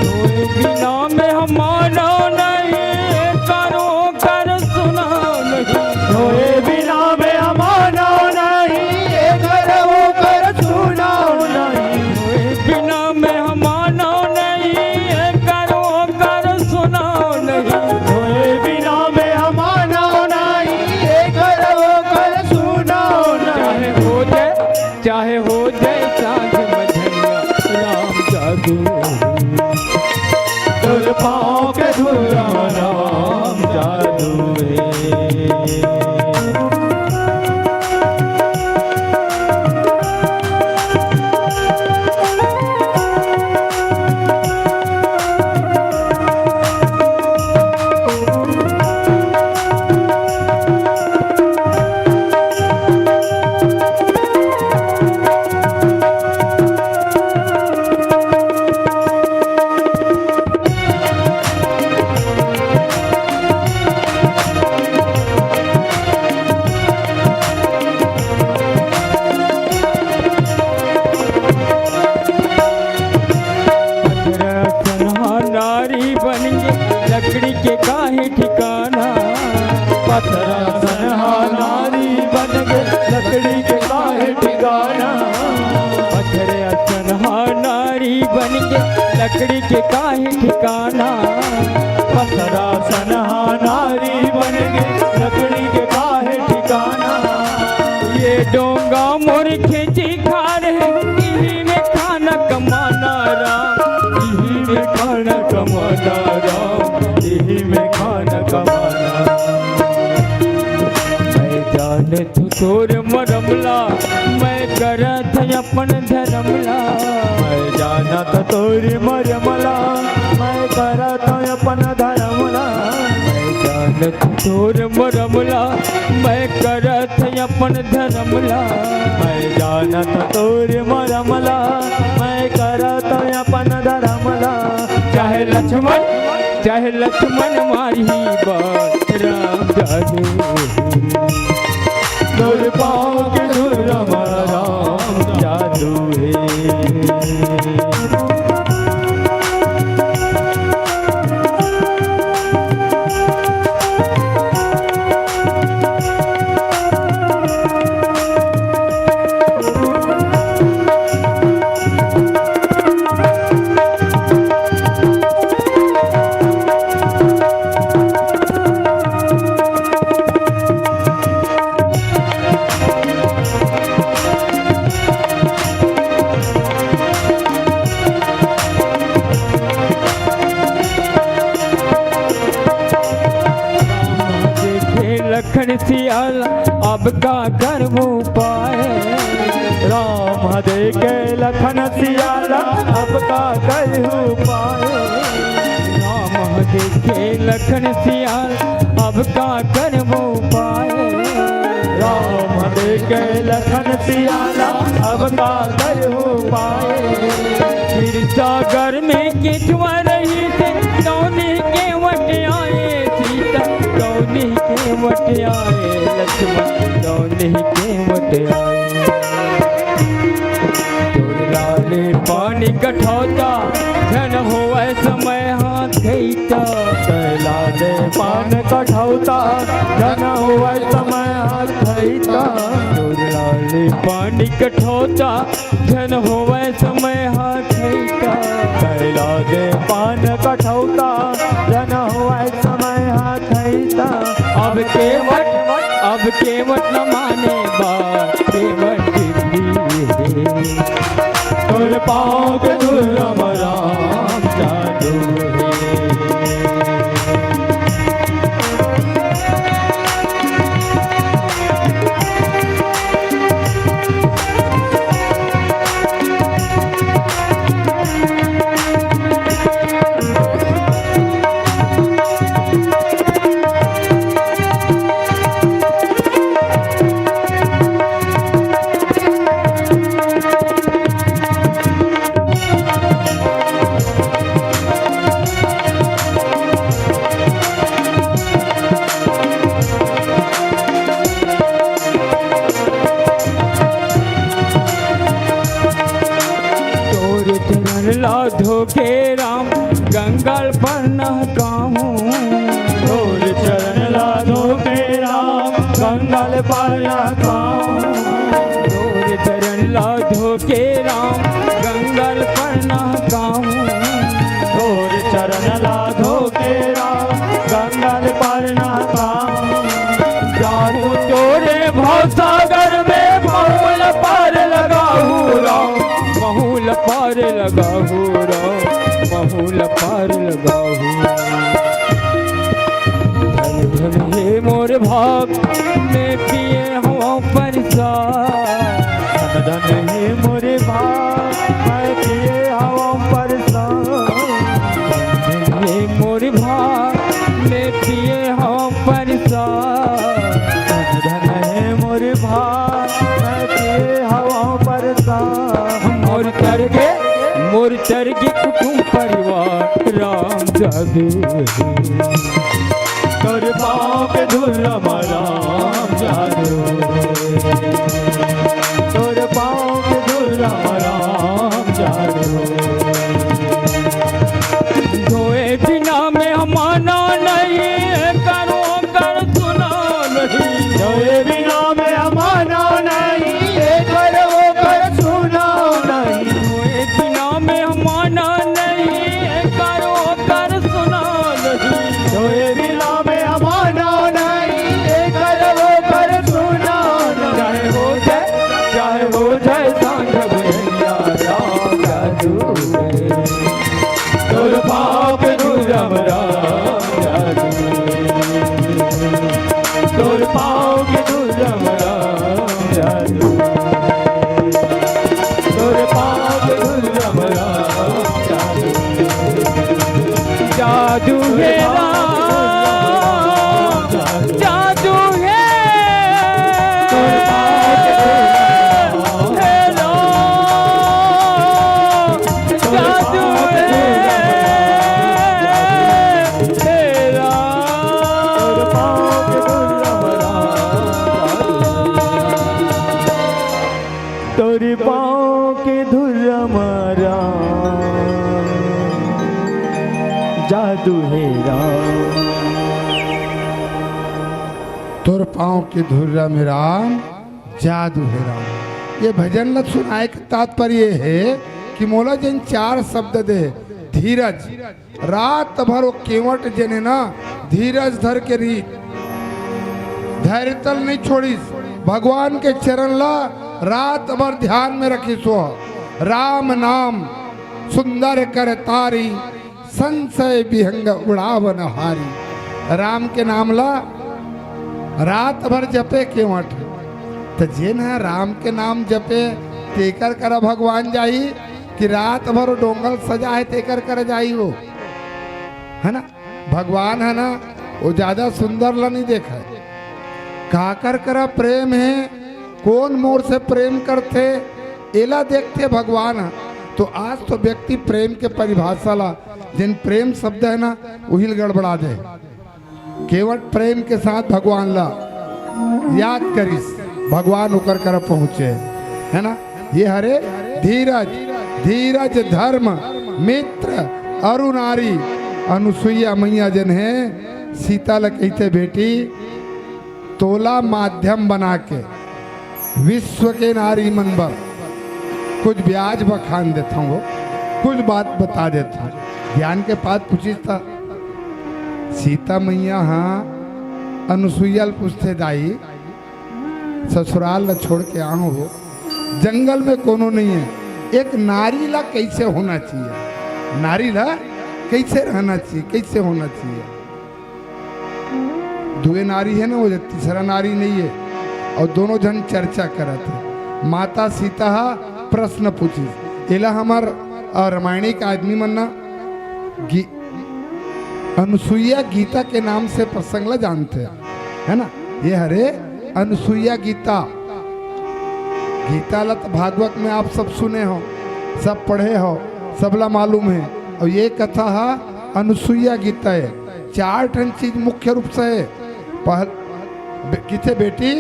तोरे बिना में हम मानो नहीं, करो कर सुनो नहीं। तोरे बिना में हम मानो नहीं, करो कर सुनो नहीं। तोरे बिना में हम मानो नहीं, करो कर सुनो नहीं। तोरे बिना में हम मानो नहीं, करो कर सुनो नहीं। चाहे हो जाए, चाहे हो जाए सांझ मझरिया, राम जादू। तोर पाँव के धूल में राम जादू हे। पथरा सनहा नारी बन गे, लकड़ी के काहे ठिकाना। पथरा सनहा नारी बन गे, लकड़ी के काहे ठिकाना। पथरा सनहा नारी बन गे, लकड़ी के काहे ठिकाना। पथरा सनहा नारी बन गे, लकड़ी के काहे ठिकाना। ये डोंगा मोर खेची खार हे, इही में खाना कमाना राम, इही में खाना कमाना राम, इही में खाना कमाना। मैं जानथंव तोर मरम ला, मैं करथंव अपन धरम ला। मैं जानत तोर मरम ला, मैं करत हँव अपन धरम ला। मैं जानत तोर मरम ला, मैं करत हँव अपन धरम ला। मैं जानत तोर मरम ला, मैं करत हँव अपन धरम ला। चाहे लक्ष्मण, चाहे लक्ष्मण मारही बर राम जादू। तोर पाँव के धूल म राम जादू हे। देखे लखन सियाला, अब का करबो उपाय। राम देखे लखन सियाला, अब का करहु उपाय। राम देखे लखन सियाला, अब का करबो उपाय। राम देखे लखन सियाला, अब का करहु उपाय। क्षीर सागर में केचुवा रहिसे, तौनी के वट आए सीता, तौनी के वट आए लक्ष्मण, तौनी के वट आए। तोर लाले पानी कठौता, झन होवय समय हाथ खैता। तोर लाले पान कठौता, झन होवय समय हाथ खैता। तोर लाले पानी कठौता, झन होवय समय हाथ खैता। तोर लाले पान कठौता, झन होवय समय हाथ खैता। अब केवट, अब केवट न माने बा, केवट जिद्दी हे। तोर पाँव के धूल म राम जादू हे। तोर चरण ला धोके राम, गंगा ल पर नहकाहूँ। तोर चरण ला धोके राम, गंगा ल पर नहकाहूँ। तोर चरण ला धोके राम, गंगा ल पर नहकाहूँ। तोर चरण ला धोके राम, गंगा ल पर नहकाहूँ। जाहूँ तोरे भवसागर में, महूँ ल पार लगाहूँ राम, महूँ ल पार लगाहूँ राम, महूँ ल पार लगाहूँ। धन धन हे मोर भाग, मैं पिए हवँव परसाद। धन धन हे मोर भाग, मैं पिए हवँव परसाद। धन धन हे मोर भाग, मैं पिए हवँव परसाद। धन धन हे मोर भाग, मैं पिए हवँव परसाद। मोर चर गे, मोर चर गे कुटुम परिवार राम जादू हे। तोर पाँव के धूल म राम जादू हे। तोर पाँव के धूल म राम जादू हे। धोए बिना में हमाना नहीं, करो कर सुना नहीं। धोए बिना में हमाना नहीं, ये करो कर सुना नहीं। धोए बिना में हमाना नहीं, ये करो कर सुना नहीं। धोए बिना में हमाना नहीं, ये जादू हे राम। तोर पाँव के धुर्रा में राम, जादू हे राम। ये भजन ल सुनाए के तात्पर्य ये हे कि मोला जेन चार शब्द दे, धीरज, रात भर वो केवट जेने ना धीरज धर के रही, धैर्य तल नहीं छोड़िस, भगवान के चरण ला रात भर ध्यान में रखिस। वो राम नाम सुंदर कर तारी, संशय विहंग उड़ावन हारी। राम के नाम ला रात भर जपे केवट। त जेन ह राम के नाम जपे, तेकर करा भगवान जाही कि रात भर वो डोंगल सजा है, तेकर करा जाही वो, है ना? भगवान है ना, वो ज्यादा सुंदर ला नहीं देखा है। काकर करा प्रेम है, कोन मोर से प्रेम करथे, एला देखथे भगवान ह। तो आज तो व्यक्ति प्रेम के परिभाषा ला, जेन प्रेम शब्द है ना, उही ल गड़बड़ा दे। केवट प्रेम के साथ भगवान ला याद करिस, भगवान ओकर करा पहुँचे, है ना? ये हरे धीरज, धीरज धर्म मित्र अरु नारी। अनुसुईया मैया जेन हे, सीता ल कहिथे, बेटी, तोला माध्यम बना के विश्व के नारी मन बर कुछ ब्याज बखान देथंव, कुछ बात बता देथंव। ज्ञान के बात पूछिस त सीता मैया ह अनुसुईया ल पूछथे, दाई, ससुराल ल छोड़ के आहूँ हो, जंगल में कोनो नहीं है, एक नारी ला कैसे होना चाहिए, नारी ला कैसे रहना चाहिए, कैसे होना चाहिए? दुए नारी है ना, वो जो तीसरा नारी नहीं है, और दोनों झन चर्चा करत है। माता सीता हा प्रश्न पूछिस, एला हमर, अ, रामायणी के आदमी मन ना गी-, अनुसुईया गीता के नाम से प्रसंग ला जानथे, है ना? ये हरे अनुसुईया गीता। गीता ला तो भागवत में आप सब सुने हो, सब पढ़े हो, सबला मालूम है। और ये कथा हा अनुसुईया गीता है। चार ठन चीज मुख्य रूप से है। पहल-, बे-, किथे बेटी,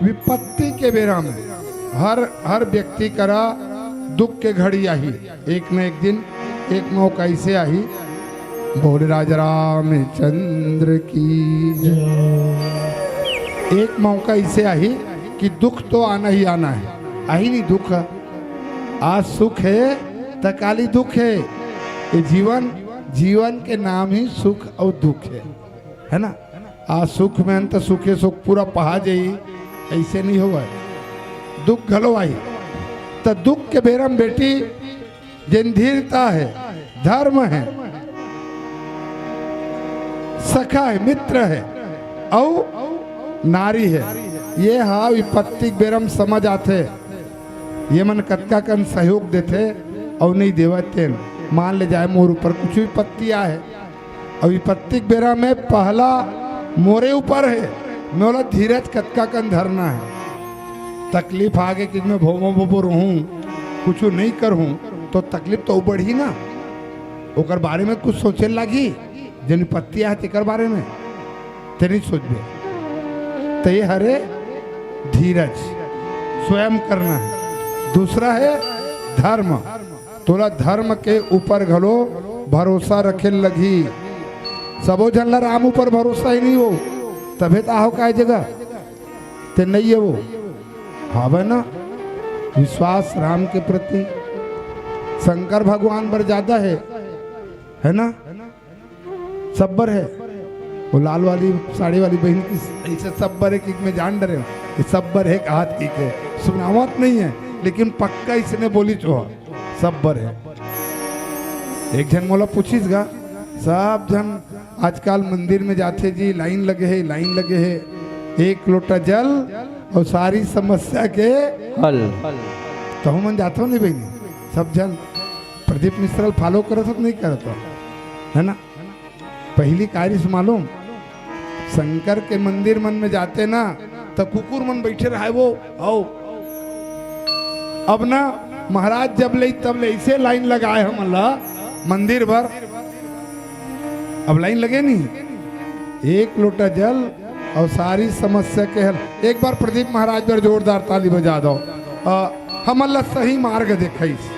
विपत्ति के बेरा में हर, हर व्यक्ति करा दुख के घड़ी आही। एक न एक दिन एक मौका ऐसे आही। बोल राजा रामचंद्र की जय। एक मौका ऐसे आही कि दुख तो आना ही आना है, आही नहीं दुख। आज सुख है त काली दुख है। ये जीवन, जीवन के नाम ही सुख और दुख है, है ना? आज सुख में अंत सुखे सुख पूरा पहा जाई, ऐसे नहीं होवय, दुख घलो आई। त दुख के बेरा म बेटी जेन धीरता है, धर्म है, सखा है, मित्र है, अउ नारी है, ये हा विपत्ति के बेरा म समझ आथे। ये मन कतका कन सहयोग देथे अउ नहीं देवत तेन। मान ले जाए मोर ऊपर कुछ विपत्ति आए, अउ विपत्ति के बेरा में पहला मोरे ऊपर है, मैं ओला धीरज कतका कन धरना है। तकलीफ आगे कि मैं भोमो भोबो रहूं, कुछ नहीं करूं, तो तकलीफ तो बढ़ी ना। ओकर बारे में कुछ सोचे लागी, जेन विपत्ति आए तेकर बारे में ते नहीं सोचबे। तो ये हरे धीरज, स्वयं करना है। दूसरा है धर्म, तोला धर्म के ऊपर घलो भरोसा रखे लगही। सबो झन ला राम ऊपर भरोसा ही नहीं हो, तभे तो आहो काय जगह ते नहीं है वो। हावे ना विश्वास राम के प्रति, शंकर भगवान बर ज्यादा है, है ना? सब्बर है। वो लाल वाली साड़ी वाली बहन की ऐसे सब्बर है कि मैं जान डरे हूँ, ये सब्बर है हाथ की के सुनावत नहीं है, लेकिन पक्का इसने बोली छो सब्बर है। एक झन मोला पूछिस गा, सब झन आजकल मंदिर में जाथे जी, लाइन लगे है, लाइन लगे है, एक लोटा जल और सारी समस्या के हल। तहु मन जाथो नहीं बहिनी, सब झन प्रदीप मिश्रा ल follow करत हो तो नहीं करत हो, है ना? पहली कारिस मालूम, शंकर के मंदिर मन में जाते ना, तो कुकुर मन बैठे रहे वो, आओ। अब ना महाराज जब ले तब ले ऐसे लाइन लगाए हमन ला मंदिर भर। अब लाइन लगे नहीं, एक लोटा जल और सारी समस्या के हल। एक बार प्रदीप महाराज पर जोरदार ताली बजा दो। अ, हमन ला सही मार्ग देखाइस।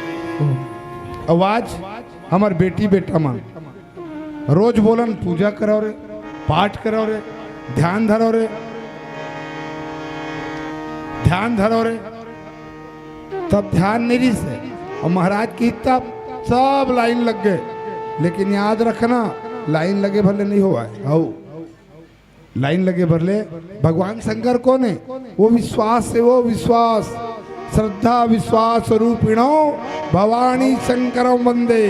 आवाज हमर बेटी बेटा मन। रोज बोलन, "पूजा करव रे, पाठ करव रे, ध्यान धरव रे, ध्यान धरव रे।" तब ध्यान नहीं रिहिस हे। अउ महाराज के तब सब लाइन लग गे। लेकिन याद रखना, लाइन लगे भर ले नहीं होवय। हऊ, लाइन लगे भर ले भगवान शंकर कोन हे? वो विश्वास हे, वो विश्वास। श्रद्धा विश्वास रूपिणो भवानी शंकरम वंदे।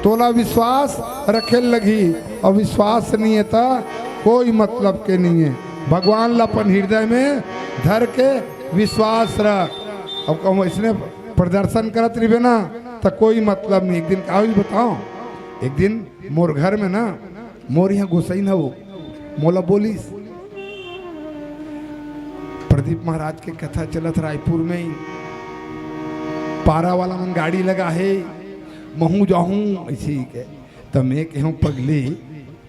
तोला विश्वास रखे लगही, अउ विश्वास नहीं हे त कोई मतलब के नहीं हे। भगवान ला अपन हृदय में धर के विश्वास रख। अब कहूँ अइसने प्रदर्शन करत रहिबे ना, त कोई मतलब नहीं। एक दिन का होइस बताओ, एक दिन मोर घर में ना, मोर यहाँ गोसाईन ह वो मोला बोलिस, "प्रदीप महाराज के कथा चलत रायपुर में, पारा वाला मन गाड़ी लगा हे, महूँ जाहूँ," अइसे ही के। त मैं कहूँ, "पगली,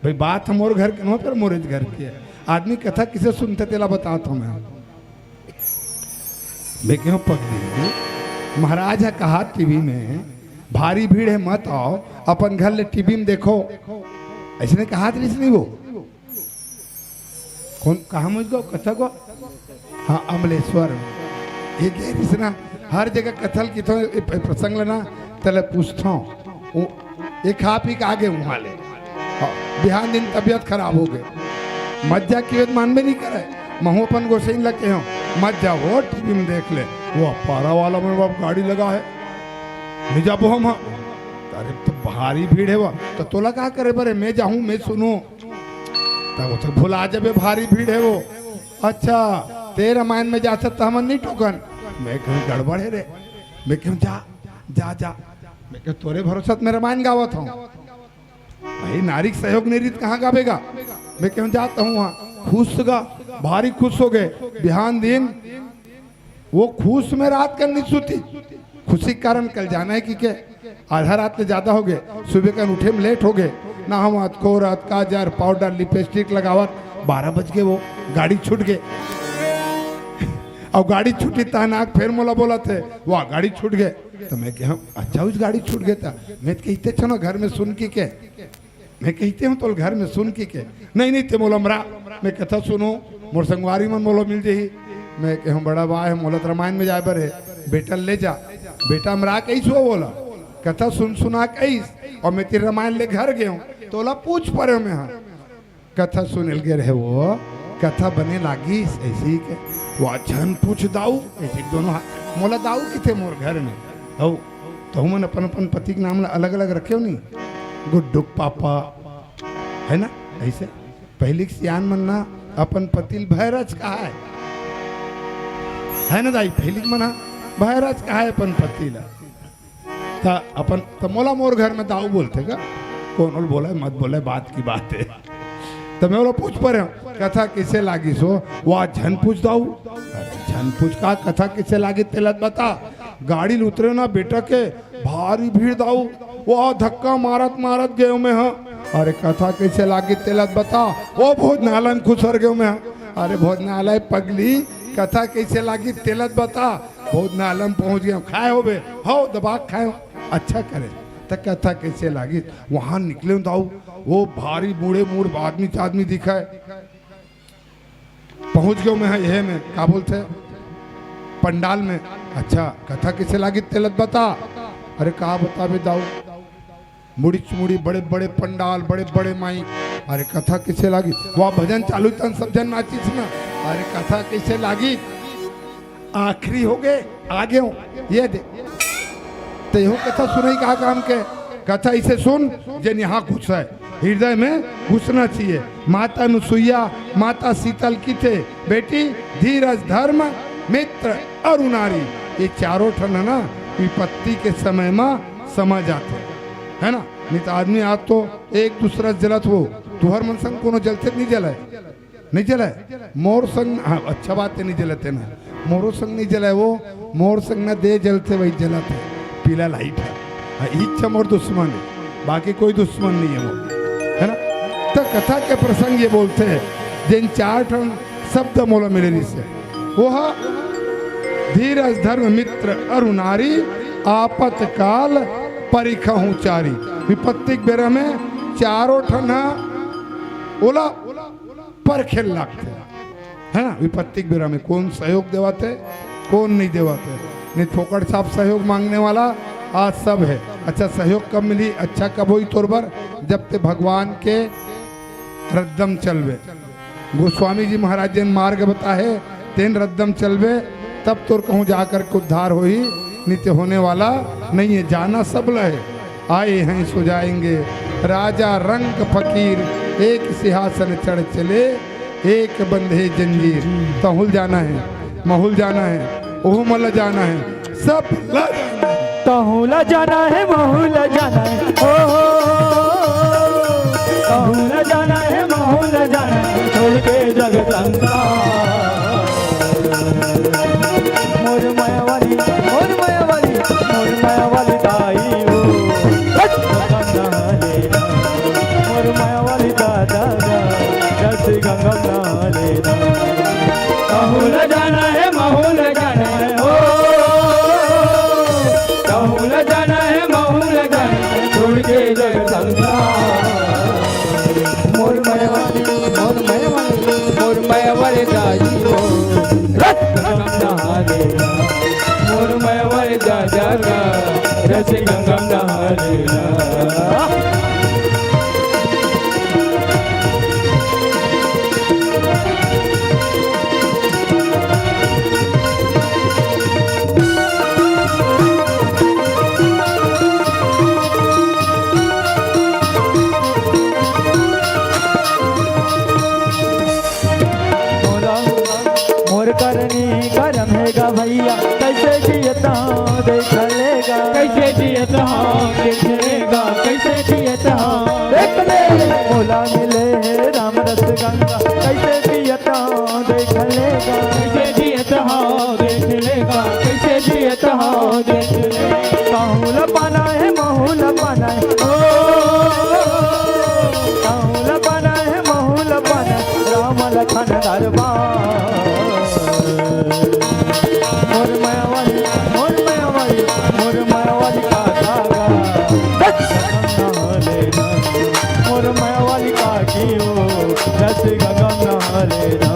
भाई, बात ह मोर घर के नोहे, फेर मोरेच घर के, आदमी कथा कइसे सुनथे, तेला बतात हँव मैं।" मैं कहूँ, "पगली, महाराज ह कहा टीवी में, भारी भीड़ हे, मत आव, अपन घर ले टीवी में देखो।" अइसने कहात रिहिस नहीं वो? कोन, कहाँ मुझ गो, कथा गो? हाँ, अमलेश्वर। ये गे रिहिस ना, हर जगह कथा ल किथों, ए, ए प्रसंग ल ना, तेला पूछथों। वो, ये खा पी के आगे उहाँ ले। हाँ, बिहान दिन तबियत खराब हो गे। मत जा, किवेत मानबे नहीं करे। महूँ अपन गोसाईन ला कहेंव, "मत जा वो, टीवी में देख ले। वो पारा वाला मन बाप गाड़ी लगा हे। नहीं जाबो हम।" "अरे, त भारी भीड़ हे वो।" "त तोला का करे बर हे? मैं जाहूँ, मैं सुनहूँ।" "त वो तो भुला जाबे, भारी भीड़ हे वो।" "अच्छा, ते रामायण में जाथस त हमन नहीं टोकन।" मैं कहूँ, "गड़बड़ हे रे।" मैं कहूँ, "जा, जा, जा।" मैं कहूँ, "तोरे भरोसा त मैं रामायण गावत हँव।" भाई, नारी के सहयोग नहीं रिहिस त कहाँ गाबे गा? मैं कहूँ, "जात हँव वहाँ।" खुश गा, भारी खुश हो गे। बिहान दिन वो खुश में रात कन नहीं सुतिस। खुशी के कारण कल जाना हे कहिके आधा रात ले जादा हो गे। सुबह कन उठे में लेट हो गे। नहावत, खोरत, काजर, पाउडर, लिपस्टिक लगावत बारह बज गे, वो गाड़ी छूट गे। अउ गाड़ी छूटिस तहन आके फेर मोला बोलत हे, "वाह, गाड़ी छूट गे।" त मैं कहूँ, "अच्छा, उस गाड़ी छूट गे त?" मैं त कहितेच हँव ना घर में सुन कहिके। मैं कहितेच हँव तोला घर में सुन कहिके। "नहीं, नहीं, ते मोला अमरा।" मैं कथा सुनहूँ, मोर संगवारी मन मोला मिल जही। मैं कहूँ, "बड़ा बाय हे, मोला त रामायण में जाय बर हे, बेटा ल ले जा।" बेटा अमरा के अइस वो बोला, कथा सुन सुना के अइस, अउ मैं तीर रामायण ले घर गेंव, तोला पूछ परेंव मैं हा। कथा सुने ल गे रहे वो, कथा बने लागिस, अइसे ही के, "वाह, झन पूछ दाऊ," अइसे दोनों हाथ, मोला दाऊ कहिथे मोर घर में। हऊ, तहू मन अपन अपन पति के नाम ला अलग-अलग रखेव नहीं, गुड्डू के पापा, है ना? अइसे पहिली के सियान मन ना अपन पति ल भैरच कहाय, है ना दाई? पहिली के मन हा भैरच कहाय अपन पति ला। त अपन, त मोला मोर घर में दाऊ बोलथे का? कोनो ल बोले, मत बोले, बात की बात हे। त मैं ओला पूछ परेंव, "कथा कइसे लागिस हो?" "वाह, झन पूछ दाऊ।" "अरे झन पूछ का, कथा कइसे लागिस तेला त बता।" "गाड़ी ल उतरेंव ना बेटा के, भारी भीड़ दाऊ, वाह, धक्का मारत मारत गेंव मैं हा।" "अरे कथा कइसे लागिस तेला त बता।" "ओ भोजनालय म खुसर गेंव मैं हा।" "अरे भोजनालय पगली, कथा कइसे लागिस तेला त बता।" "भोजनालय म पहुंच गेंव।" "खाय होबे?" "हव, दबा के खायेंव।" "अच्छा करे, त कथा कइसे लागिस?" "वहां निकलेंव दाऊ, वो भारी बूढ़े मूढ़ आदमी आदमी दिखय, पहुंच गेंव मैं हा, एहे में, का बोलथे, पंडाल में।" "अच्छा, कथा कइसे लागिस तेला त बता।" "अरे का बताबे दाऊ, मुड़ीच मुड़ी, बड़े बड़े पंडाल, बड़े बड़े माइक।" "अरे कथा कइसे लागिस?" "वाह, भजन चालू तहन सब झन नाचिस ना।" "अरे कथा कइसे लागिस?" "आखिरी हो गे, आ गेंव, ये दे।" तेहू कथा सुनई का काम के? कथा अइसे सुन, जेन यहाँ घुसय, हृदय में घुसना चाहिए। माता अनुसुईया, माता शीतल कहिथे, "बेटी, धीरज, धर्म, मित्र अउ नारी, ये चारों ठन हे ना, विपत्ति के समय म समझ आथे, है ना? नहीं त आदमी आज तो एक दूसरा जलत हो।" तुहर मन संग कोनो जलथे त नहीं जलय? नहीं जलय? मोर संग, हाँ, अच्छा बात हे, नहीं जलत हे ना। मोरो संग नहीं जलय वो, मोर संग ना दे जलथे, वही जलत हे, पीला लाइट हे। हाँ, इच्छा मोर दुश्मन हे, बाकी कोई दुश्मन नहीं हे मोर, है ना? त कथा के प्रसंग ये बोलथे, जेन चार ठन शब्द मोला मिले रिहिसे, वो हा धीरज, धर्म, मित्र अरु नारी, आपत काल परिखहु चारी। विपत्ति के बेरा में चारों ठन ह ओला परखे ल लागथे, है ना? विपत्ति के बेरा में कोन सहयोग देवत हे, कोन नहीं देवत हे। नहीं, फोकट साहब सहयोग मांगने वाला आज सब है। अच्छा, सहयोग कब मिली, अच्छा कब होई तोर बर? जब ते भगवान के रद्दम चलबे। गोस्वामी जी महाराज जेन मार्ग बताहे, तेन रद्दम चलबे, तब तोर कहूँ जाकर के उद्धार होही, नहीं ते होने वाला नहीं है। जाना सब ल हे, आए हैं सो जाएंगे। राजा रंक फकीर एक सिंहासन चढ़ चले, एक बंधे जंजीर। तहुल जाना है, महुल जाना है, ओहू मन ल जाना है, सब ल जाना है। तहुला जाना है, महुला जाना है, ओ हो। तहुला जाना है, महुला जाना है, छोड़ के जग संसार। मोर माया वाली, मोर माया वाली, मोर माया वाली दाई हो। हट! गंगा नहा लेना। मोर माया वाली दादा गा, जैसे गंगा नहा लेना। तहुला जाना है, महुला जाना है, ओ। तहुला जाना है, महुला जाना है, छोड़ के जग संसार। मोर माया वाली, मोर माया वाली, मोर माया वाली दाई हो। रस गंगा नहा लेना। मोर माया वाली दादा गा, रस गंगा नहा लेना। मोला मोर करनी करम हे गा भैया, कैसे जियत हँव देख लेगा। कैसे जियत हँव देख लेगा, कैसे जियत हँव देख ले। मोला मिले हे राम रस गंगा, कैसे जियत हँव देख लेगा। कैसे जियत हँव देख लेगा, कैसे जियत हँव देख लेगा। तहुला पाना हे, महुला पाना हे, ओ। तहुला पाना हे, महुला पाना हे, राम लखन दरबार। मोर माया वाली, मोर माया वाली, मोर माया वाली का धागा। बस! गंगा नहा लेना। मोर माया वाली का की हो, जैसे गंगा नहा लेना।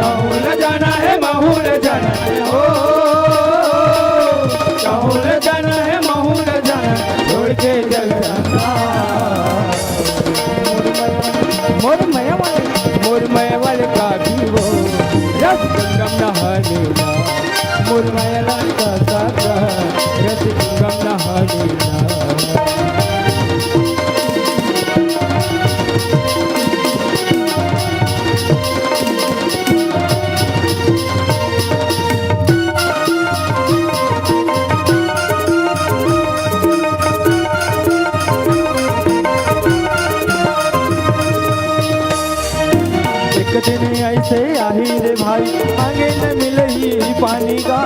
तहुला जाना है, महुला जाना है, हो। तहुला जाना है, महुला जाना है, छोड़ के जग संसार। मोर माया वाली, मोर माया वाली काकी वो, रस गंगम नहा लेना। मोर माया वाली काका, रस गंगम नहा लेना। एक दिन ऐसे आही रे भाई, आंगन मिलही पानी का,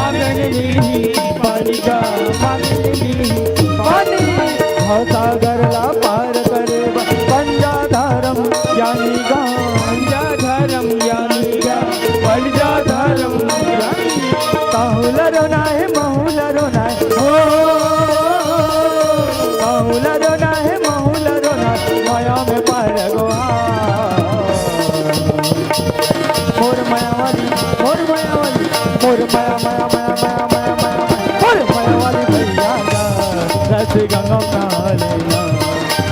आंगन मिलही पानी का, आंगन मिलही पानी। भवसागर ला पार करे बर, बन जा धर्म ज्ञानी का, बन जा धर्म ज्ञानी का, बन जा धर्म ज्ञानी। तहुला रोना है, महुला रोना है, हो। तहुला रोना है, महुला रोना है, माया में पार गो। मोर माया वाली, मोर माया वाली, मोर माया, माया, माया, मोर माया वाली भैया का, रस गंगा नहा लेना।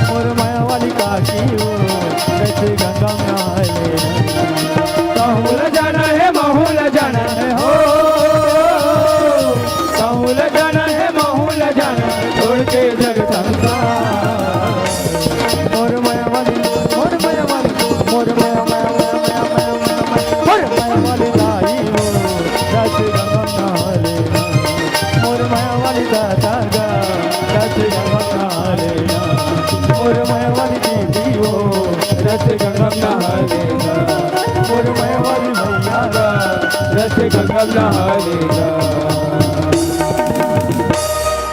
मोर माया वाली काकी हो, रस गंगा नहा लेना। तहुला जाना है, महुला जाना है, हो। तहुला जाना है, महुला जाना है, छोड़ के जग संसार। मोर माया वाली, मोर माया वाली, मोर माया, माया, माया, मोर माया वाली दाई हो, रस गंगा नहा लेना। मोर माया वाली दादा गा, रस गंगा नहा लेना। मोर माया वाली दीदी हो, रस गंगा नहा लेना। मोर माया वाली भैया गा, रस गंगा नहा लेना।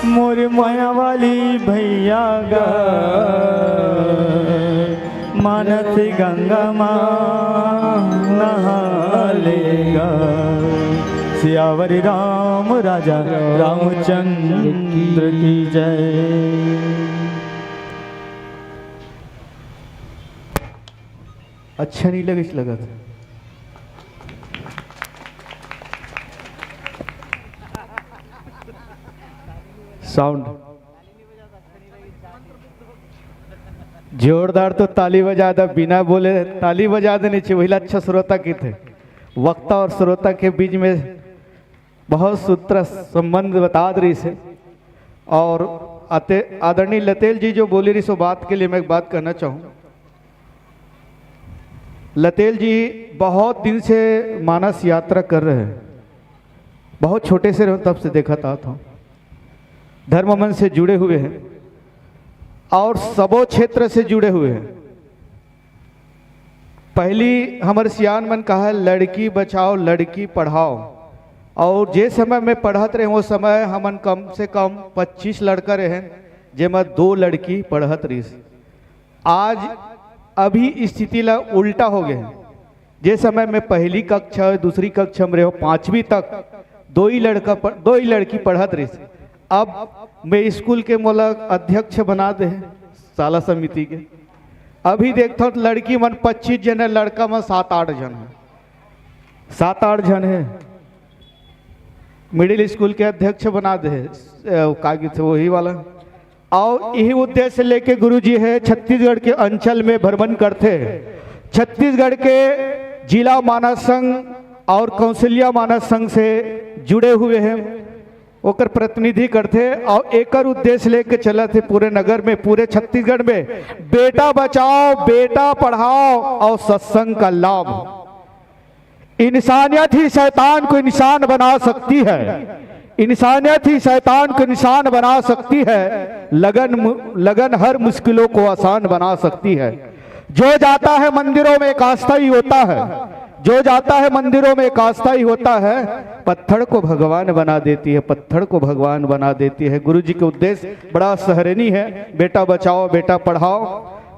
मोर माया वाली भैया गा, मानस गंगा मा नहा लेगा। सियावर राम राजा रामचंद्र की जय। अच्छा नहीं लगे, लगत। साउंड जोरदार तो ताली बजा दे, बिना बोले ताली बजा देनी चाहिए, वही अच्छा श्रोता की थे। वक्ता और श्रोता के बीच में बहुत सूत्र संबंध बता रही से। और आते-, आदरणीय लतेल जी जो बोली रही सो बात के लिए मैं एक बात कहना चाहूँ। लतेल जी बहुत दिन से मानस यात्रा कर रहे हैं, बहुत छोटे से रहे तब से देखत आत हूँ, धर्म मन से जुड़े हुए हैं और सबो क्षेत्र से जुड़े हुए हैं। पहली हमर सियान मन कहा है, लड़की बचाओ, लड़की पढ़ाओ। और जे समय मैं पढ़त रहे, वो समय हमन कम से कम पच्चीस लड़का रहे, जेमा दो लड़की पढ़त रहिस। आज अभी स्थिति ला उल्टा हो गए। जे समय मैं पहली कक्षा, दूसरी कक्षा में रहे, पांचवी तक दो ही लड़का पढ़-, दो ही लड़की पढ़त रहिस। अब मैं स्कूल के मोला अध्यक्ष बना दे हे शाला समिति के। अभी देखथव त लड़की मन पच्चीस जन हे, लड़का मन सात आठ जन हे, सात आठ जन हे। मिडिल स्कूल के अध्यक्ष बना दे हे, अ, का कहिथे वही वाला। अउ यही उद्देश्य लेके गुरुजी हे छत्तीसगढ़ के अंचल में भ्रमण करथे। छत्तीसगढ़ के जिला मानस संघ और कौशल्या मानस संघ से जुड़े हुए हैं, ओकर प्रतिनिधि करथे और एकर उद्देश्य लेके चलत हे पूरे नगर में, पूरे छत्तीसगढ़ में। बेटा बचाओ, बेटा पढ़ाओ और सत्संग का लाभ। इंसानियत ही शैतान को इंसान बना सकती है, इंसानियत ही शैतान को इंसान बना सकती है। लगन मु-, लगन हर मुश्किलों को आसान बना सकती है। जो जाता है मंदिरों में एक आस्था ही होता है, जो जाता है मंदिरों में एक आस्था ही होता है, पत्थर को भगवान बना देती है, पत्थर को भगवान बना देती है। गुरु जी के उद्देश्य बड़ा सहरनी है, बेटा बचाओ, बेटा पढ़ाओ।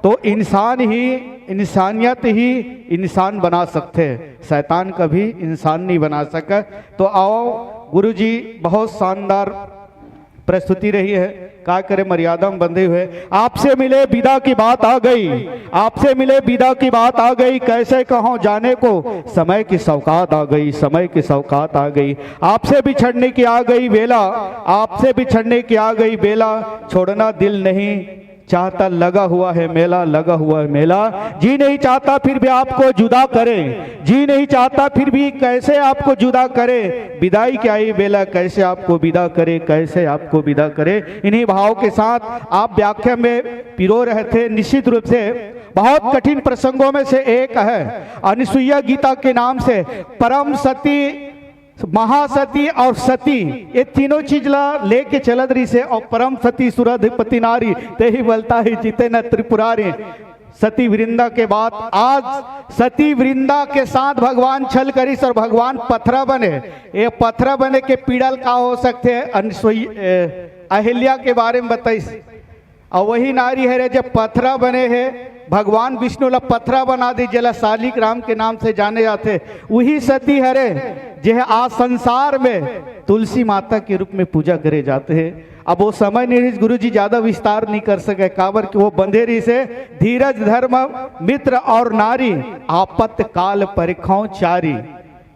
तो इंसान ही, इंसानियत ही इंसान बना सकते हैं, शैतान कभी इंसान नहीं बना सका। तो आओ, गुरु जी बहुत शानदार प्रस्तुति रही है। का करे, मर्यादा में बंधे हुए। आपसे मिले विदा की बात आ गई, आपसे मिले विदा की बात आ गई, कैसे कहूँ जाने को समय की सौगात आ गई, समय की सौगात आ गई। आपसे बिछड़ने की आ गई बेला, आपसे बिछड़ने की आ गई बेला, छोड़ना दिल नहीं चाहता, लगा हुआ है मेला, लगा हुआ है मेला। जी नहीं चाहता फिर भी आपको जुदा करे, जी नहीं चाहता फिर भी कैसे आपको जुदा करे। विदाई की आई बेला, कैसे आपको विदा करे, कैसे आपको विदा करे। इन्हीं भाव के साथ आप व्याख्या में पिरो रहे थे। निश्चित रूप से बहुत कठिन प्रसंगों में से एक है। अनुसुईया गीता के नाम से परम सती, महासती और सती, ये तीनों चीज ला लेके चलत रहिसे। और परम सती सुरधिपति नारी, तेहि बलता ही जिते न त्रिपुरारी। सती वृंदा के बाद आज सती वृंदा के साथ भगवान छल करिस और भगवान पथरा बने। ये पथरा बने के पीड़ा ल का हो सकथे? अनसुई-, ए, अहिल्या के बारे में बताइस। और वही नारी हरे, जब पथरा बने हे, भगवान विष्णु ला पथरा बना दी, जेला शालिग्राम के नाम से जाने जाथे। वही सती हरे, जे आज संसार में तुलसी माता के रूप में पूजा करे जाते हैं। अब वो समय नहीं रहिस गुरु जी ज्यादा विस्तार नहीं कर सके, काबर कि वो बंधे रहिसे धीरज, धर्म, मित्र और नारी, आपत काल परिखौ चारी।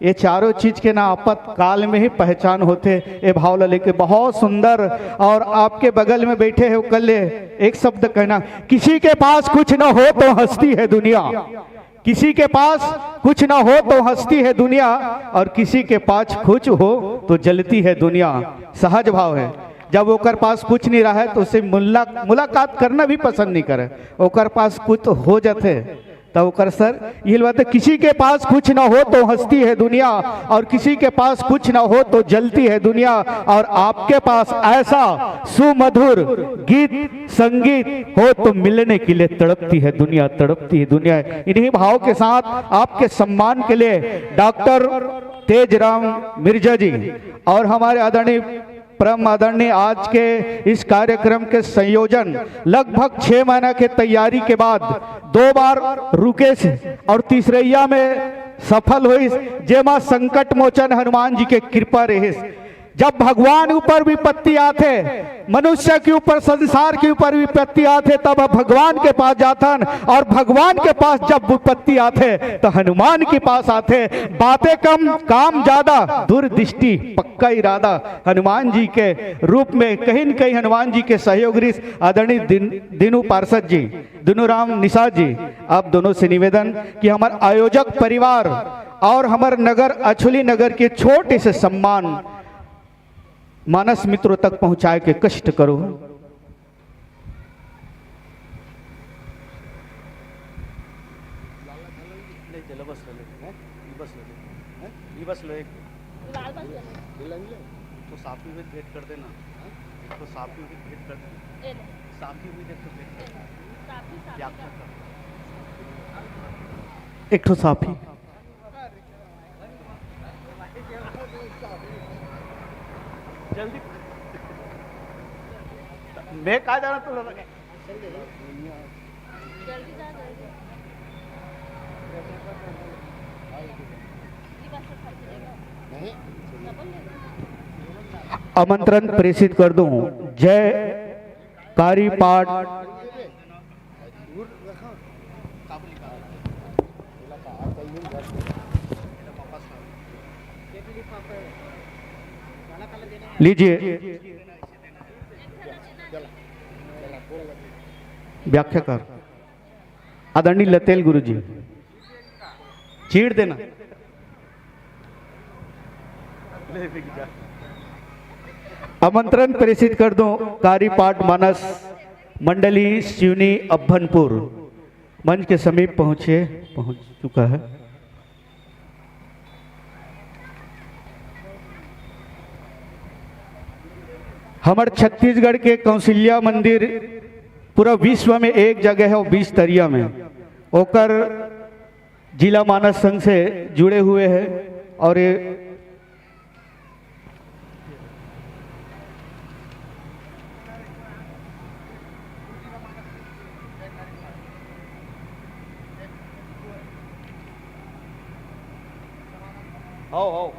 ये चारों चीज के ना आपातकाल में ही पहचान होथे। ये भाव ला लेके बहुत सुंदर। और आपके बगल में बैठे हैं, ओकर ले एक शब्द कहना, किसी के पास कुछ ना हो तो हंसती है दुनिया, किसी के पास कुछ ना हो तो हंसती है दुनिया, और किसी के पास कुछ हो तो जलती है दुनिया। सहज भाव है, जब ओकर पास कुछ नहीं रहा है तो उसे मुला-, मुलाकात करना भी पसंद नहीं करे। ओकर पास कुछ तो हो जाते, तब ओकर सर ये बात है, किसी के पास कुछ ना हो तो हंसती है दुनिया, और किसी के पास कुछ ना हो तो जलती है दुनिया। और आपके पास ऐसा सुमधुर गीत संगीत हो तो मिलने के लिए तड़पती है दुनिया, तड़पती है दुनिया। इन्हीं भाव के साथ आपके सम्मान के लिए डॉक्टर तेजराम मिर्जा जी और हमारे आदरणीय परम आदरणीय आज के इस कार्यक्रम के संयोजन लगभग छह महीना के तैयारी के बाद दो बार रुकेस और तीसरैया में सफल होइस, जेमा संकट मोचन हनुमान जी के कृपा रहिस। जब भगवान ऊपर विपत्ति आथे, मनुष्य के ऊपर, संसार के ऊपर विपत्ति आथे, तब भगवान के पास जाथन, और भगवान के पास जब विपत्ति आथे, तो हनुमान के पास आथे। बातें कम, काम ज्यादा, दूरदृष्टि, पक्का इरादा। हनुमान जी के रूप में कहीं न कहीं हनुमान जी के सहयोग रिस आदरणीय दिन, दीनू पार्षद जी, दीनू राम निषाद जी, आप दोनों से निवेदन कि हमार आयोजक परिवार और हमार नगर, अछुली नगर के छोटे से सम्मान मानस मित्रों तक पहुंचाए के कष्ट करो। नहीं, चलो, बस ले लेते हैं, ये बस ले लेते हैं, ये बस ले एक। लाल बस ले लेते हैं। तो साफी हुई भेंट कर देना, एक तो साफी हुई भेंट कर देना, साफी हुई एक तो भेंट कर देना। साफी, साफी। एक ठो साफी। जल्दी। मैं कहा जाना तू लोग। आमंत्रण प्रेषित कर दूं। जय कारी पाठ। लीजिए, व्याख्याकार आदरणीय लतेल गुरु जी, चीड़ देना। आमंत्रण प्रेषित कर दूं। कारी पाठ मानस मंडली सिवनी अभनपुर मंच के समीप पहुंचे, पहुंच चुका है। हमर छत्तीसगढ़ के कौशल्या मंदिर पूरा विश्व में एक जगह है, वो बीस तरिया में, ओकर जिला मानस संघ से जुड़े हुए हैं। और ये आओ, आओ।